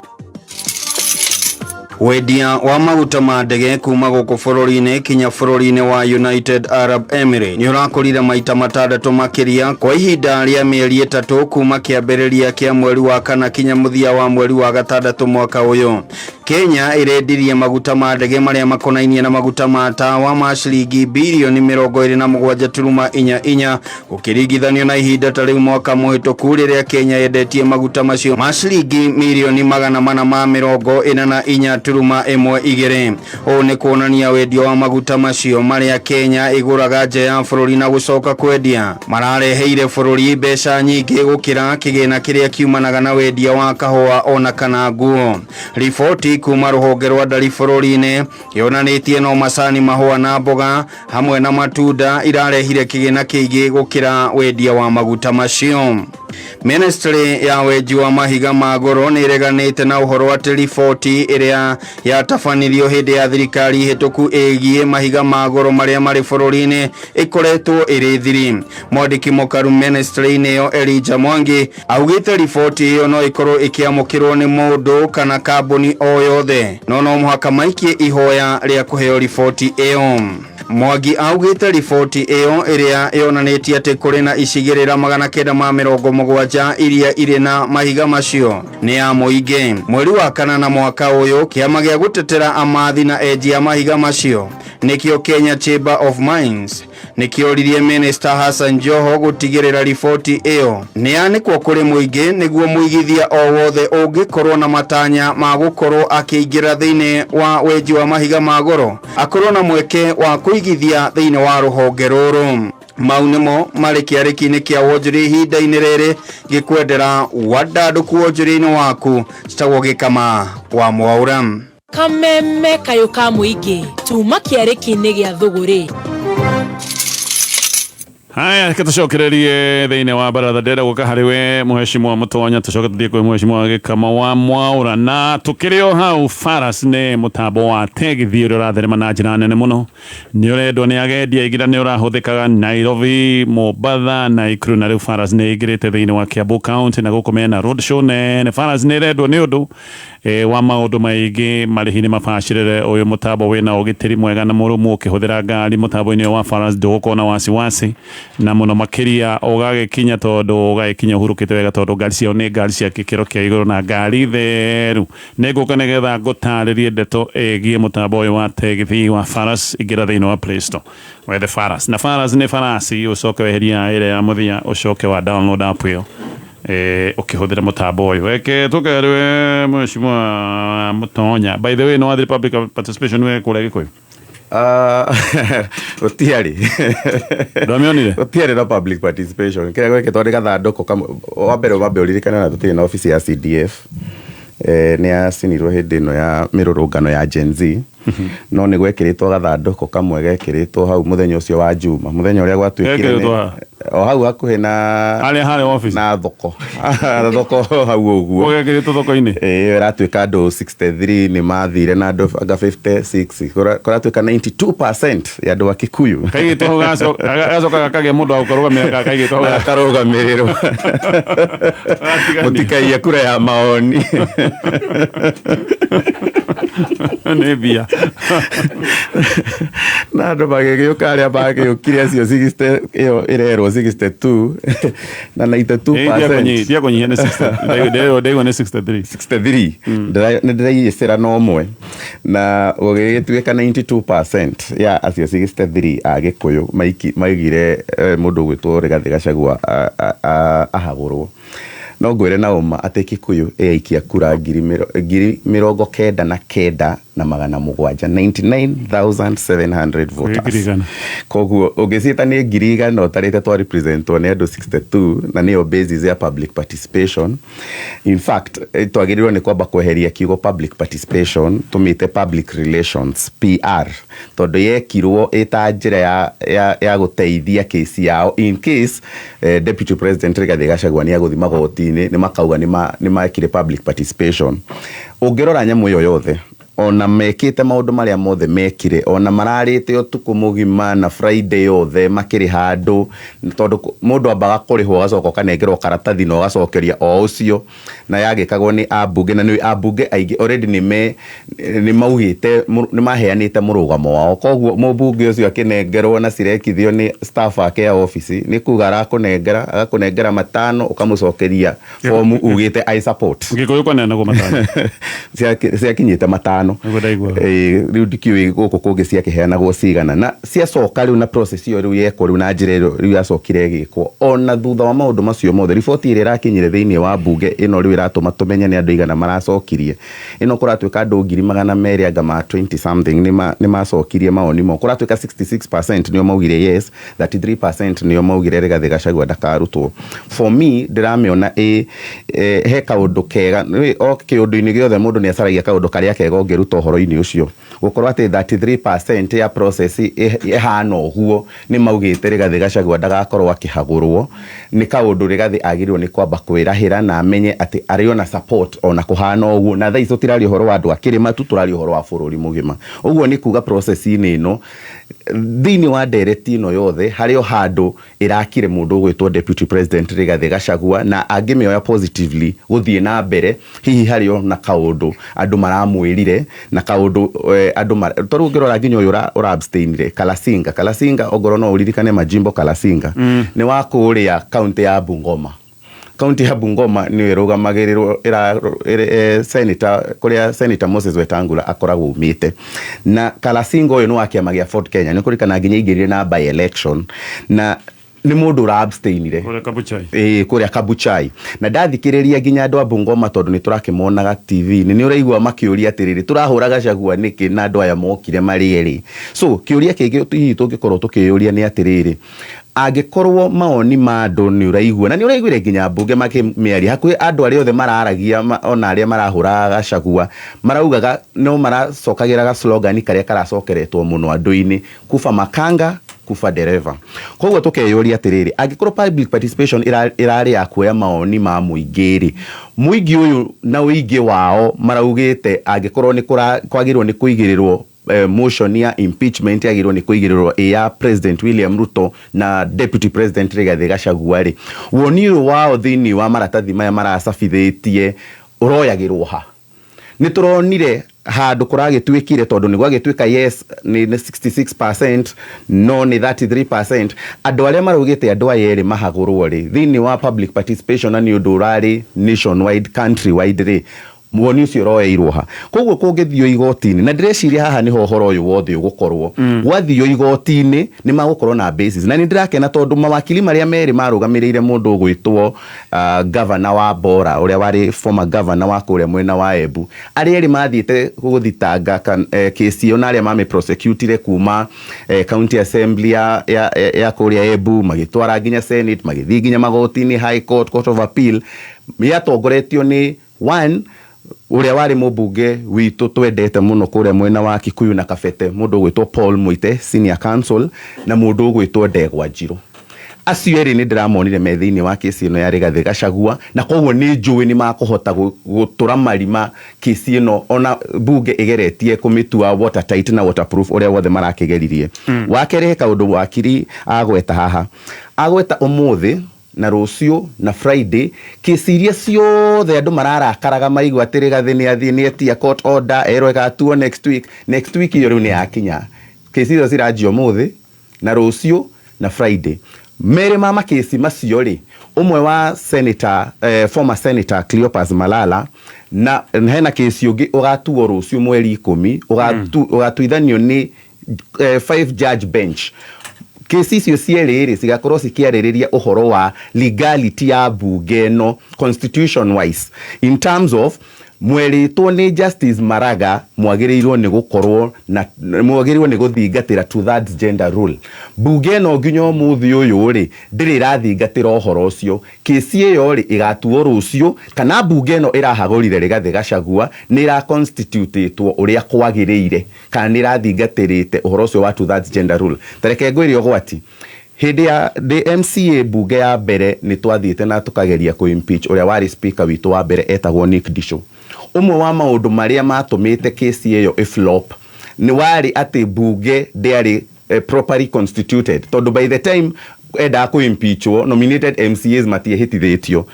Wendia wa maguta ma ndege kuma gũkũ bũrũri-inĩ kinya bũrũri-inĩ wa United Arab Emirates nĩ ũrakũrire maita 6 makĩria kwa ihinda rĩa mĩeri 3 kuma kĩambĩrĩria kĩa mweri wa kana kinya mũthia wa mweri wa gatandatũ mwaka ũyũ. Kenya ĩrendirie maguta ma ndege marĩa makonainie na maguta ma tawa ma ciringi birioni 27.44 gũkĩringithanio na ihinda ta rĩu mwaka mũhĩtũku rĩrĩa Kenya yendetie maguta macio ma ciringi mirioni 444.12. Ũũ nĩ kuonania wendia wa maguta macio marĩa Kenya ĩgũraga nja ya bũrũri na gũcoka kwendia marareheire bũrũri mbeca nyingĩ gũkĩra kĩgĩna kĩrĩa kiumanaga na wendia wa kahũa ona kana nguo. Riboti Riboti kuma rũhonge rwa ndari bũrũri-inĩ yonanĩtie no macani, mahũa na mboga hamwe na matunda irarehire kĩgĩna kĩingĩ gũkĩra wendia wa maguta macio. Ministry ya wenji wa mahiga ma goro nĩ ĩreganĩte na ũhoro atĩ riboti ĩrĩa yatabanirio hĩndĩ ya thirikari hĩtũku ĩgiĩ mahiga ma goro marĩa marĩ bũrũri-inĩ ĩkoretwo ĩrĩ thiri. Mwandĩki mũkaru ministry-inĩ ĩyo Elijah Mwangi augĩte riboti ĩyo no ĩkorwo ĩkĩamũkĩrwo nĩ mũndũ kana kambuni o yothe, no no mũhaka maikie ihoya rĩa kũheo riboti ĩyo. Mwangi augĩte riboti ĩyo ĩrĩa yonanĩtie atĩ kũrĩ na icigĩrĩra 970 iria irĩ na mahiga macio nĩ ya mũingĩ. Mweri wa kanana mwaka ũyũ, kĩama gĩa gũtetera amathi na enji a mahiga macio nĩkĩo Kenya Chamber of Mines nĩkĩoririe Minister Hassan Joho gũtigĩrĩra riboti ĩyo nĩ yanĩkwo kũrĩ mũingĩ nĩguo mũigithia o wothe ũngĩkorwo na matanya ma gũkorwo akĩingĩra thĩinĩ wa wenji wa mahiga ma goro akorwo na mweke wa kũigithia thĩinĩ wa rũhonge rũrũ. Mau nĩmo marĩ kĩarĩki-inĩ kĩa wonjoria ihinda-inĩ rĩrĩ ngĩkwendera wandandũku wonjoria-inĩ waku. Citagwo Gĩkama wa Mwaũra. Kameme kayũ ka mũingĩ tuma kĩarĩki-inĩ gĩa thũgũrĩ. Haya, reke tũcokererie thĩinĩ wa baratha. Ndĩrenda gũka harĩ we mũheshimiwa Mũtonya, tũcoke tũthiĩ kwĩ mũheshimiwa Gĩkama wa Mwaũra. Na tũkĩrĩ o hau, Faras nĩ mũtambo wa tegithi ũrĩa ũratherema na njĩra nene mũno, nĩ ũrendwo nĩ agendi aingĩ na nĩ ũrahũthĩkaga Nairobi, Mombatha, Nakuru, na rĩu Faras nĩ ĩingĩrĩte thĩinĩ wa Kiambu County na gũkũ mena road show nene. Faras nĩ ĩrendwo nĩ ũndũ wa maũndũ maingĩ, marĩhi nĩ mabacĩrĩre, ũyũ mũtambo wĩna ũgitĩri mwega na mũrũmu. Ũkĩhũthĩra ngari mũtambo-inĩ ũyũ wa Faras ndũgũkorwo na wasiwasi, na mũno makĩria ũgagĩkinya, tondũ ũgagĩkinya ũhurũkĩte wega, tondũ ngari ciao nĩ ngari cia gĩkĩro kĩa igũrũ na ngari theru. Nĩ ngũka nĩgetha ngũtarĩrie ndeto ĩgiĩ mũtambo ũyũ wa tegithi wa Faras. Ingĩra thĩinĩ wa Play Store wethe Faras, na Faras nĩ farasi, ũcoke weheria ĩrĩa ya mũthia, ũcoke wa download app ĩyo ũkĩhũthĩra mũtambo ũyũ. Reke tũkerwe mheshimiwa Mũtonya. By the way, no wathire public participation we kũrĩa Gĩkũyũ? Gũtiarĩ. Ndwamĩonire? Gũtiarĩ na public participation. Kĩrĩa gwekĩtwo nĩ gathandũkũ kamwe. Wa mbere wambe ũririkane na tũtirĩ na obici ya CDF, nĩ yacinirwo hĩndĩ ĩno ya mĩrũrũngano ya Gen Z, no nĩ gwekĩrĩtwo gathandũkũ kamwe gekĩrĩtwo hau mũthenya ũcio wa Juma, mũthenya ũrĩa gwatuĩkire Gekĩrĩtwo ha? O hau hakuhĩ na harĩa harĩ office na thoko hau ũguo. Ũgekĩrĩtwo thoko-inĩ? Ĩĩ, ĩratuĩka andũ 63 nĩ mathire na andũ anga 56. Kũratuĩka 92% ya andũ a Kikuyu. Kaigĩtwo hau, gacoka gakagĩa mũndũ wa gũkarũgamĩrĩra, kaigĩtwo hau. Gakarũgamĩrĩrwo, mũtikaiye kura ya maoni. Nĩ mbia. Na andũ magĩgĩũka, arĩa magĩũkire acio 60 ĩyo ĩrerwo 62 na 92%. Tia kũnyihia, nĩ 60. Ndaigua nĩ 63. 63. Nĩ ndĩraiyĩcĩra na ũmwe, na gũgĩgĩtuĩka 92% ya acio 63 a Gĩkũyũ maigire mũndũ ũgwĩtwo Rigathĩ Gachagua ahagũrwo. No ngwĩre na ũma atĩ Kikuyu ĩyaikia kura 99,700, 99,700 voters. 100,000. Koguo ũngĩciĩta nĩ 100,000 ũtarĩte twa representwo nĩ andũ 62, na nĩyo basis ya public participation. In fact, twagĩrĩirwo nĩ kwamba kweheria kiugo public participation, tũmĩte public relations, PR, tondũ yekirwo ĩta njĩra ya gũteithia kesi yao in case Deputy President Rigathĩ Gachagua nĩ agũthiĩ magoti-inĩ, nĩ makauga nĩ mekire public participation. Ũngĩrora nyamũ ĩyo yothe, ona mekĩte maũndũ marĩa mothe mekire, ona mararĩte ũtukũ mũgima na Friday yothe makĩrĩha andũ, tondũ mũndũ ambaga kũrĩhwo ũgacoka ũkanengerwo karatathi na ũgacokeria o ũcio, na yagĩkagwo nĩ ambunge, na nĩ ambunge aingĩ already nĩ maugĩte nĩ maheanĩte mũrũgamo wao. Koguo mũmbunge ũcio akĩnengerwo na cirekithio nĩ staff ake ya ofici, nĩ kuga arakũnengera, agakũnengera matano, ũkamũcokeria fomu ugĩte "I support". Gĩkũyũ kwaneanagwo matano? Ciakinyĩte matano. ithano. Rĩu ndikĩũĩ gũkũ kũngĩ ciakĩheanagwo cigana, na ciacoka rĩu na process ĩyo rĩu yekwo rĩu na njĩra ĩyo rĩu yacokire ĩgĩkwo. Ona thutha wa maũndũ macio mothe, riboti ĩrĩa ĩrakinyire thĩinĩ wa mbunge ĩno rĩu ĩratũma tũmenye nĩ andũ aigana maracokirie ĩno, kũratuĩka andũ 200,000 anga ma 20 something nĩ macokirie mawoni mao. Kũratuĩka 66% nĩo maugire yes, 33% nĩo maugire Rigathĩ Gachagua ndakarutwo. For me, ndĩramĩona ĩ he kaũndũ kega. O kĩũndũ-inĩ gĩothe mũndũ nĩ acaragia kaũndũ karĩa kega ũngĩruta ũhoro-inĩ ũcio. Gũkorwo atĩ 33% ya process ĩhana ũguo nĩ maugĩte Rigathĩ Gachagua ndagakorwo akĩhagũrwo, nĩ kaũndũ Rigathĩ agĩrĩirwo nĩ kwamba kwĩrahĩra na amenye atĩ arĩ ona support ona kũhana ũguo. Na thaa ici tũtiraria ũhoro wa andũ a kĩrĩma tu, tũraria ũhoro wa bũrũri mũgima. Ũguo nĩ kuga process-inĩ ĩno, thĩinĩ wa ndereti ĩno yothe, harĩ o handũ ĩrakire mũndũ ũgwĩtwo Deputy President Rigathĩ Gachagua, na angĩmĩoya positively gũthiĩ na mbere, hihi harĩ o na kaũndũ andũ maramwĩrire na kaũndũ andũ tondũ ũngĩrora nginya ũyũ ũra abstainire Kalasinga. Kalasinga, ongorwo no ũririkane Majimbo Kalasinga, nĩ wa kũrĩa kaunti ya Bungoma. Kaunti ya Bungoma nĩyo ĩrũgamagĩrĩrwo senator, kũrĩa Senator Moses Wetangula akoragwo umĩte. Na Kalasinga ũyũ nĩ wa kĩama gĩa Ford Kenya, nĩ kũririkana nginya aingĩrire na by election, na nĩ mũndũ ũra abstainire kũrĩa Kabuchai. Ĩĩ, kũrĩa Kabuchai. Na ndathikĩrĩria nginya andũ a Bungoma, tondũ nĩ tũrakĩmonaga TV-inĩ, nĩ ũraigua makĩũria atĩrĩrĩ, tũrahũra Gachagua nĩkĩ na andũ aya mokire marĩ erĩ? So kĩũria kĩngĩ hihi tũngĩkorwo tũkĩyũria nĩ atĩrĩrĩ, angĩkorwo mawoni ma andũ nĩ ũraigua, na nĩ ũraiguire nginya mbunge makĩmĩaria, hakuhĩ andũ arĩa othe mararagia ona arĩa marahũra Gachagua maraugaga no maracokagĩra ga slogan karĩa karacokeretwo mũno andũ-inĩ, kufa makanga kufa dereva. Koguo tũkeyũria atĩrĩrĩ, angĩkorwo public participation ĩrarĩ ya kuoya mawoni ma mũingĩ rĩ, mũingĩ ũyũ na ũingĩ wao maraugĩte angĩkorwo nĩ kwagĩrĩirwo nĩ kũigĩrĩrwo motion ya impeachment, yagĩrĩirwo nĩ kũigĩrĩrwo ĩ ya President William Ruto na Deputy President Rigathĩ Gachagua rĩ, woni ũyũ wao thĩinĩ wa maratathi maya maracabithĩtie ũroyagĩrwo ha? Nĩ tũronire handũ kũragĩtuĩkire, tondũ nĩ gwagĩtuĩka yes nĩ 66%, no nĩ 33% andũ arĩa maraugĩte andũ aya erĩ mahagũrwo rĩ, thĩinĩ wa public participation, na nĩ ũndũ ũrarĩ nationwide, countrywide rĩ, woni ũcio ũroeirwo ha? Koguo kũngĩthio igoti-inĩ, na ndĩreciria haha nĩho ũhoro ũyũ wothe ũgũkorwo, gwathio igoti-inĩ nĩ magũkorwo na basis. Na nĩ ndĩrakena tondũ mawakili marĩa merĩ marũgamĩrĩire mũndũ ũgwĩtwo governor wa Bora, ũrĩa warĩ former governor wa kũrĩa mwena wa Embu, arĩa erĩ mathiĩte gũthitanga kesi ĩyo na arĩa mame prosecutire kuma county assembly ya kũrĩa Embu, magĩtwara nginya Senate, magĩthiĩ nginya magoti-inĩ, High Court, Court of Appeal, yatongoretio nĩ one ũrĩa warĩ mũmbunge witũ twendete mũno kũrĩa mwena wa Kikuyu na Kabete, mũndũ ũgwĩtwo Paul Muite, senior counsel, na mũndũ ũgwĩtwo Ndegwa Njirũ. Acio erĩ nĩ ndĩramonire me thĩinĩ wa kesi ĩno ya Rigathĩ Gachagua, na koguo nĩ njũĩ nĩ makũhota gũtũra marima kesi ĩno ona bunge ĩgeretie kũmĩtua watertight na waterproof ũrĩa wothe marakĩgeririe. Wa kerĩ, he kaũndũ wakiri agweta haha, agweta ũmũthĩ na rũciũ na Friday, kesi iria ciothe andũ mararakaraga maigua atĩ Rigathĩ nĩ athiĩ nĩ etia court order, erwo ĩgatuo next week. Next week ĩyo rĩu nĩ yakinya. Kesi icio ciranjia ũmũthĩ na rũciũ na Friday. Merĩ ma makesi macio rĩ, ũmwe wa senator, former Senator Cleopas Malala, na hena kesi ũngĩ ũgatuo rũciũ mweri 10, ũgatuithanio nĩ five judge bench. Kesi icio cierĩ rĩ, cigakorwo cikĩarĩrĩria ũhoro wa legality ya bunge ĩno, constitution wise, in terms of mwerĩtwo nĩ Justice Maraga mwagĩrĩirwo nĩ gũkorwo na mwagĩrĩirwo nĩ gũthingatĩra two thirds gender rule. Bunge ĩno nginya ũmũthĩ ũyũ rĩ, ndĩrĩ ĩrathingatĩra ũhoro ũcio. Kesi ĩyo rĩ, ĩgatuo rũciũ kana bunge ĩno ĩrahagũrire Rigathĩ Gachagua nĩ ĩra constitutĩtwo ũrĩa kwagĩrĩire, kana nĩ ĩrathingatĩrĩte ũhoro ũcio wa two thirds gender rule. Tareke ngwĩre ũgwati, hĩndĩ ya ndĩ MCA bunge ya mbere, nĩ twathiĩte na tũkageria kũ impeach ũrĩa warĩ speaker witũ wa mbere etagwo Nick Disho. Ũmwe wa maũndũ marĩa matũmĩte kesi ĩyo ĩflop nĩ warĩ atĩ bunge ndĩarĩ properly constituted, tondũ by the time Endaga kũ impeachwo, nominated MCAs matiehĩtithĩtio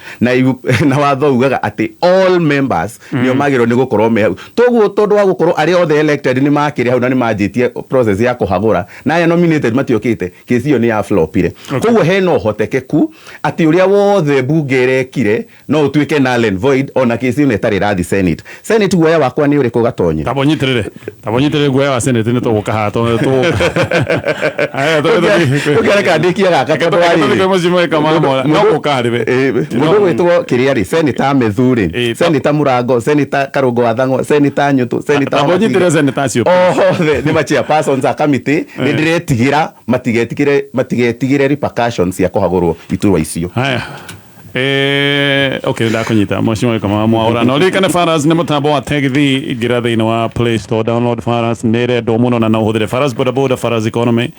na watho ugaga atĩ all members nĩo magĩrĩirwo nĩ gũkorwo me hau. Toguo tondũ wa gũkorwo arĩa othe elected nĩ makĩrĩ hau na nĩ manjĩtie process ya kũhagũra na arĩa nominated matiokĩte, kesi ĩyo nĩ ya flopire. Koguo hena ũhotekeku atĩ ũrĩa wothe mbunge ĩrekire no ũtuĩke null and void ona kesi ĩno ĩtarĩ ĩrathiĩ Senate. Senate, guoya wakwa nĩ ũrĩkũ, Gatonye? Tamba ũnyitĩrĩre, tamba ũnyitĩrĩre. Guoya wa Senate nĩ tũgũka haha tũgũka. Ũkĩreka ndĩkie gaka tondũ wa rĩrĩ. Mũciĩ Kamamora no gũka harĩ we. Mũndũ ũgwĩtwo kĩrĩa rĩ, Senator Methu rĩ, Senator Mũrango, Senator Karũngo wa Thang'wa, Senator Nyũtũ, Senator Tamba ũnyitĩrĩre senator acio. Othe nĩ ma chairpersons a committee. Nĩ ndĩretigĩra matigetigĩre repercussions cia kũhagũrwo iturwa icio. Haya. Okay, ndakunyita mheshimiwa kama mwaura. No ririkane Faras nĩ mũtambo wa tegithi. Ingĩra thĩinĩ wa Play Store, download Faras, nĩ ĩrendwo mũno na no ũhũthĩre Faras boda boda, Faras economy,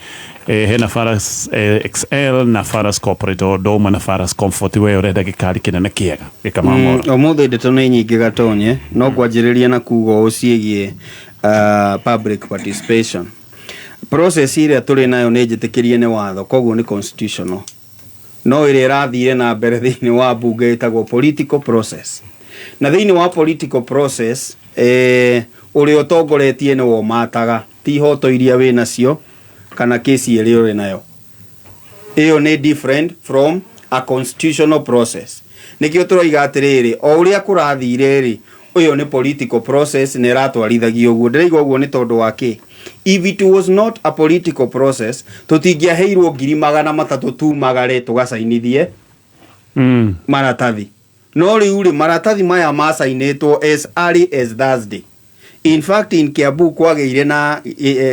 hena Faras XL na Faras corporate, o ũndũ ũmwe na Faras Comfort. We ũrenda gĩkari kĩnene kĩega gĩkamamora. Ũmũthĩ ndeto nĩ nyingĩ, Gatonye, no kwanjĩrĩria na kuga ũũ ciĩgiĩ public participation process ĩrĩa tũrĩ nayo nĩ njĩtĩkĩrie nĩ watho, koguo nĩ constitutional, no ĩrĩa ĩrathire na mbere thĩinĩ wa mbunge ĩtagwo political process. Na thĩinĩ wa political process, ũrĩa ũtongoretie nĩwe ũmataga, ti ihoto iria wĩ nacio kana kesi ĩrĩa ũrĩ nayo. Ĩyo nĩ different from a constitutional process. Nĩkĩo tũroiga atĩrĩrĩ, o ũrĩa kũrathire rĩ, ũyũ nĩ political process na ĩratwarithagio ũguo. Ndĩraiga ũguo nĩ tondũ wa kĩ? If it was not a political process, tũtingĩaheirwo 300,000 tumagare tũgacainithie maratathi. No rĩu rĩ, maratathi maya macainĩtwo as early as Thursday. In fact, in Kiambu kwagĩire na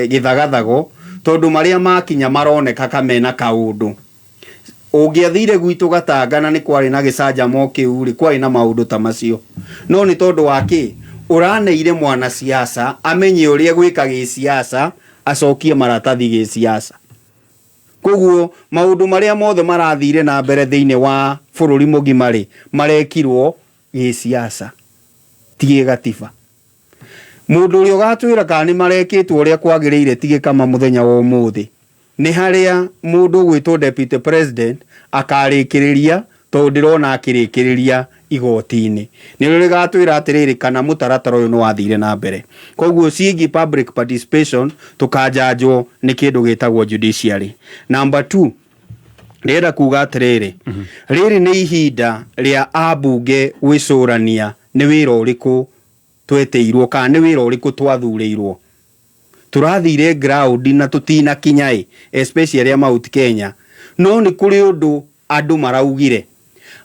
gĩthagathago tondũ marĩa makinya maroneka kamena kaũndũ. Ũngĩathire gwitũ Gatanga na nĩ kwarĩ na gĩcanjama kĩu rĩ, kwarĩ na maũndũ ta macio. No nĩ tondũ wa kĩ? Ũraneire mwanasiasa amenye ũrĩa gwĩka gĩsiasa, acokie maratathi gĩsiasa. Koguo maũndũ marĩa mothe marathire na mbere thĩinĩ wa bũrũri mũgima rĩ, marekirwo gĩsiasa, ti gĩgatiba. Mũndũ ũrĩa ũgatwĩra kana nĩ marekĩtwo ũrĩa kwagĩrĩire ti gĩkama mũthenya wa ũmũthĩ nĩ harĩa mũndũ ũgwĩtwo deputy president akarĩkĩrĩria, tondũ ndĩrona akĩrĩkĩrĩria igoti-inĩ nĩrĩo rĩgatwĩra atĩrĩrĩ kana mũtaratara ũyũ nĩ wathire na mbere. Koguo ciĩgiĩ public participation tũkanjanjwo nĩ kĩndũ gĩtagwo judiciary. Number two, ndĩrenda kuga atĩrĩrĩ, rĩrĩ nĩ ihinda rĩa ambunge gwĩcũrania nĩ wĩra ũrĩkũ twetĩirwo kana nĩ wĩra ũrĩkũ twathurĩirwo. Tũrathire ground na tũtinakinya ĩ, especially a Mount Kenya, no nĩ kũrĩ ũndũ andũ maraugire.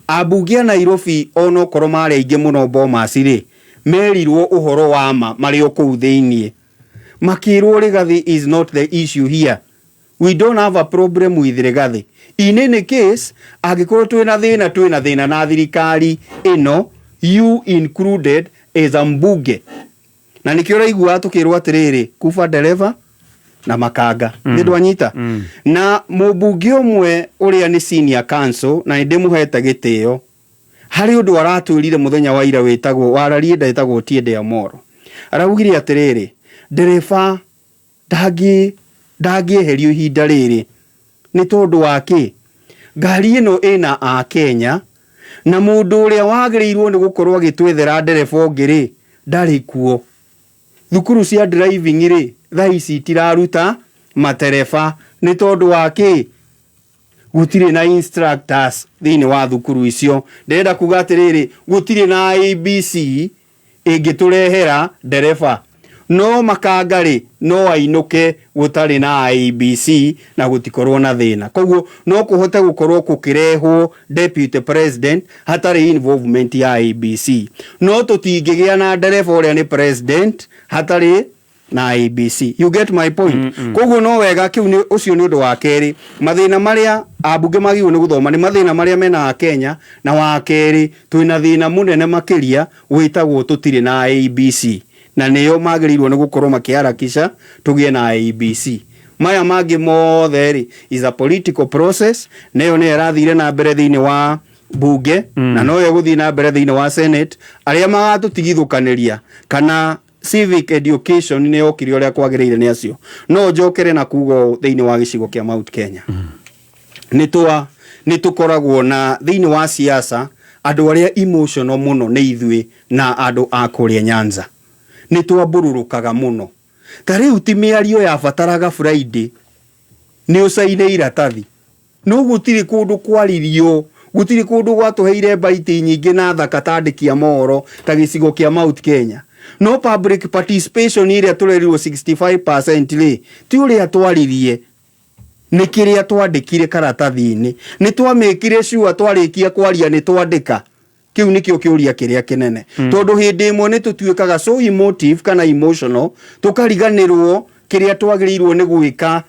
Ambunge a Nairobi, onokorwo marĩ aingĩ mũno Bomas rĩ, merirwo ũhoro wa ma marĩ o kũu thĩiniĩ, makĩrwo Rigathi is not the issue here, we don't have a problem with Rigathi. In any case, angĩkorwo twĩna thĩna, twĩna thĩna na thirikari ĩno, you included as a mbunge. Na nĩkĩo ũraigua tũkĩrwo atĩrĩrĩ, kuba ndereba na makanga nĩ ndwanyita. Na mũmbunge ũmwe ũrĩa nĩ senior counsel na nĩ ndĩmũhete gĩtĩo, harĩ ũndũ aratwĩrire mũthenya wa ira wĩtagwo wararie wĩtagwo Otiende Amollo. Araugire atĩrĩrĩ, ndereba ndangĩeherio ihinda rĩrĩ nĩ tondũ wa kĩ? Ngari ĩno ĩna a Kenya na mũndũ ũrĩa wagĩrĩirwo nĩ gũkorwo agĩtwethera ndereba ũngĩ rĩ, ndarĩ kuo. Thukuru cia driving rĩ, thaa ici itiraruta matereba nĩ tondũ wa kĩ? Gũtirĩ na instructors thĩinĩ wa thukuru icio. Ndĩrenda kuga atĩrĩrĩ, gũtirĩ na IEBC ĩngĩtũrehera ndereba, no makanga rĩ, no ainũke gũtarĩ na IEBC na gũtikorwo na thĩna. Koguo no kũhote gũkorwo gũkĩrehwo deputy president hatarĩ involvement ya IEBC, no tũtingĩgĩa na ndereba ũrĩa nĩ president hatarĩ na IEBC. You get my point? Koguo no wega kĩu nĩ ũcio nĩ ũndũ wa kerĩ, mathĩna marĩa ambunge magĩrĩirwo nĩ gũthoma nĩ mathĩna marĩa mena Kenya. Na wa kerĩ, twĩna thĩna mũnene makĩria wĩtagwo tũtirĩ na IEBC, na nĩyo magĩrĩirwo nĩ gũkorwo makĩharakisha tũgĩe na IEBC. Maya mangĩ mothe rĩ, is a political process, na ĩyo nĩyo ĩrathire na mbere thĩinĩ wa bunge na noyo ĩgũthiĩ na mbere thĩinĩ wa Senate. Arĩa magatũtigithũkanĩria kana civic education nĩ yokire ũrĩa kwagĩrĩire nĩ acio. No njokere na kuga ũũ thĩinĩ wa gĩcigo kĩa Mount Kenya. Nĩ twa nĩ tũkoragwo na thĩinĩ wa siasa andũ arĩa emotional mũno nĩ ithuĩ na andũ a kũrĩa Nyanza. Nĩ twambũrũrũkaga mũno. Ta rĩu ti mĩario yabataraga Friday nĩ ũcaine iratathi. No gũtirĩ kũndũ kwaririo, gũtirĩ kũndũ gwatũheire mbaiti nyingĩ na thaka ta andĩki a mohoro ta gĩcigo kĩa Mount Kenya. No public participation ĩrĩa tũrerirwo 65% rĩ, ti ũrĩa twaririe, nĩ kĩrĩa twandĩkire karatathi-inĩ. Nĩ twamĩkire sure twarĩkia kwaria nĩ twandĩka. Kĩu nĩkĩo kĩũria kĩrĩa kĩnene. Tondũ hĩndĩ ĩmwe nĩ tũtuĩkaga so emotive kana emotional, tũkariganĩrwo kĩrĩa twagĩrĩirwo nĩ gwĩka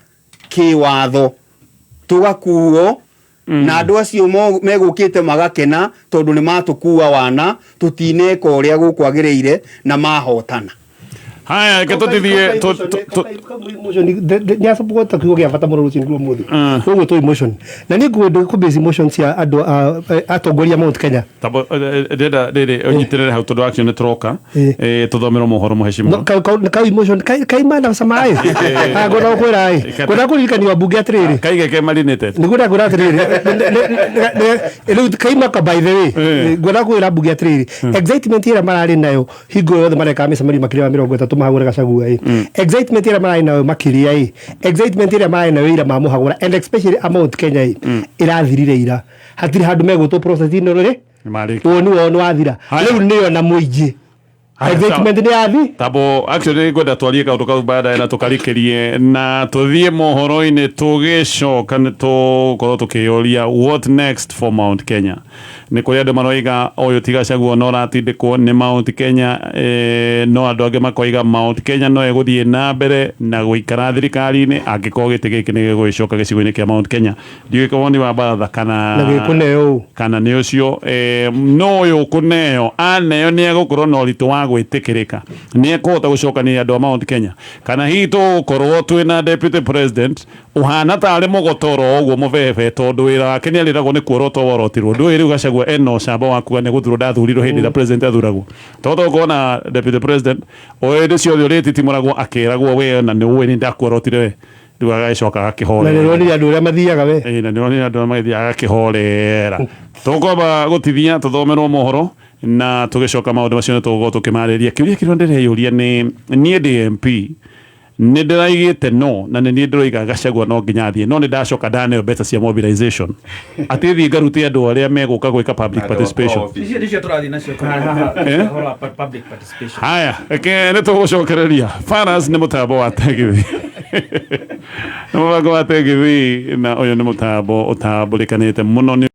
kĩwatho. Tũgakuo na andũ acio megũkĩte magakena tondũ nĩ matũkua wana, tũtineka ũrĩa gũkwagĩrĩire na mahotana. Haya, reke tũtithie nĩacapota kiugo gĩa bata mũno rũcinĩ rwa ũmũthĩ ũguo tũ emotion na nĩ ngwenda kũ base emotion cia andũ atongoria Mount Kenya. Tabo ndĩrenda rĩrĩ ũnyitĩrĩre hau tondũ acio nĩ tũroka tũthomerwo mohoro mũhecimiwa. Kau emotion kaima na cama ĩ ngwenda gũkwĩra ĩ ngwenda kũririkania wambunge atĩrĩrĩ kaige ke marinated nĩguo ndakwĩra atĩrĩrĩ rĩu kaima ka by the way ngwenda kwĩra mbunge atĩrĩrĩ excitement ĩrĩa mararĩ nayo hingo yothe marekaga mĩcemanio makĩria ma 30 mahagũre Gachagua ĩ excitement ĩrĩa mararĩ nayo makĩria ĩ excitement ĩrĩa mararĩ nayo ira mamũhagũra and especially a Mount Kenya ĩ ĩrathirire ira hatirĩ handũ megũtwo process ĩno rĩ woni wao nĩ wathira rĩu nĩyo na mũingĩ excitement nĩ yathi. Tabo actually ngwenda twarie kaundu kau baadaye na tukarikirie na tuthie mohoro-inĩ tũgĩcoka nĩ tũkorwo tũkĩyũria what next for Mount Kenya. Nĩ kũrĩ andũ maroiga ũyũ ti Gachagua no ũratindĩkwo nĩ Mount Kenya no andũ angĩ makoiga Mount Kenya no ĩgũthiĩ na mbere na gũikara thirikari-inĩ angĩkorwo gĩtĩ gĩkĩ nĩ gĩgũgĩcoka gĩcigo-inĩ kĩa Mount Kenya. Ndiũĩ woni wa baratha kana Na gĩkũneo ũ. Kana nĩ ũcio no ũyũ ũkũneo aneo nĩ egũkorwo na ũritũ wa gwĩtĩkĩrĩka nĩ ekũhota gũcokanĩrĩria andũ a Mount Kenya kana hihi tũgũkorwo twĩna deputy president ũhana tarĩ mũgotoro ũguo mũbebe tondũ wĩra wake nĩ arĩragwo nĩ kuorotwo worotirwo ndũĩ rĩu Gachagua ena ũcamba wa kuga nĩ gũthurwo ndathurirwo hĩndĩ ĩrĩa president athuragwo tondũ tũgũkorwo na deputy president o hĩndĩ ciothe ũrĩtitimũragwo akĩragwo we na nĩ ũĩ nĩ ndakuorotire we rĩu agagĩcoka agakĩhorera. Na nĩũronire andũ ũrĩa mathiaga we. Ĩĩ na nĩũronire andũ ũrĩa magĩthiaga agakĩhorera. Tũkwamba gũtithia tũthomerwo mohoro na tũgĩcoka maũndũ macio nĩ tũgũkorwo tũkĩmarĩrĩria. Kĩũria kĩrĩa ndĩreyũria nĩ niĩ ndĩ MP nĩ ndĩraigĩte no na nĩ niĩ ndĩroiga Gachagua no nginya athiĩ no nĩ ndacoka ndaneo mbeca cia mobilization atĩ thiĩ ngarute andũ arĩa megũka gwĩka public participation. Icio nĩcio tũrathiĩ nacio haha Eh? ũhoro wa public participation. Haya, reke nĩ tũgũcokereria. Faras nĩ mũtambo wa tegithi. Nĩ mũbango wa tegithi na ũyũ nĩ mũtambo ũtambũrĩkanĩte mũno nĩ.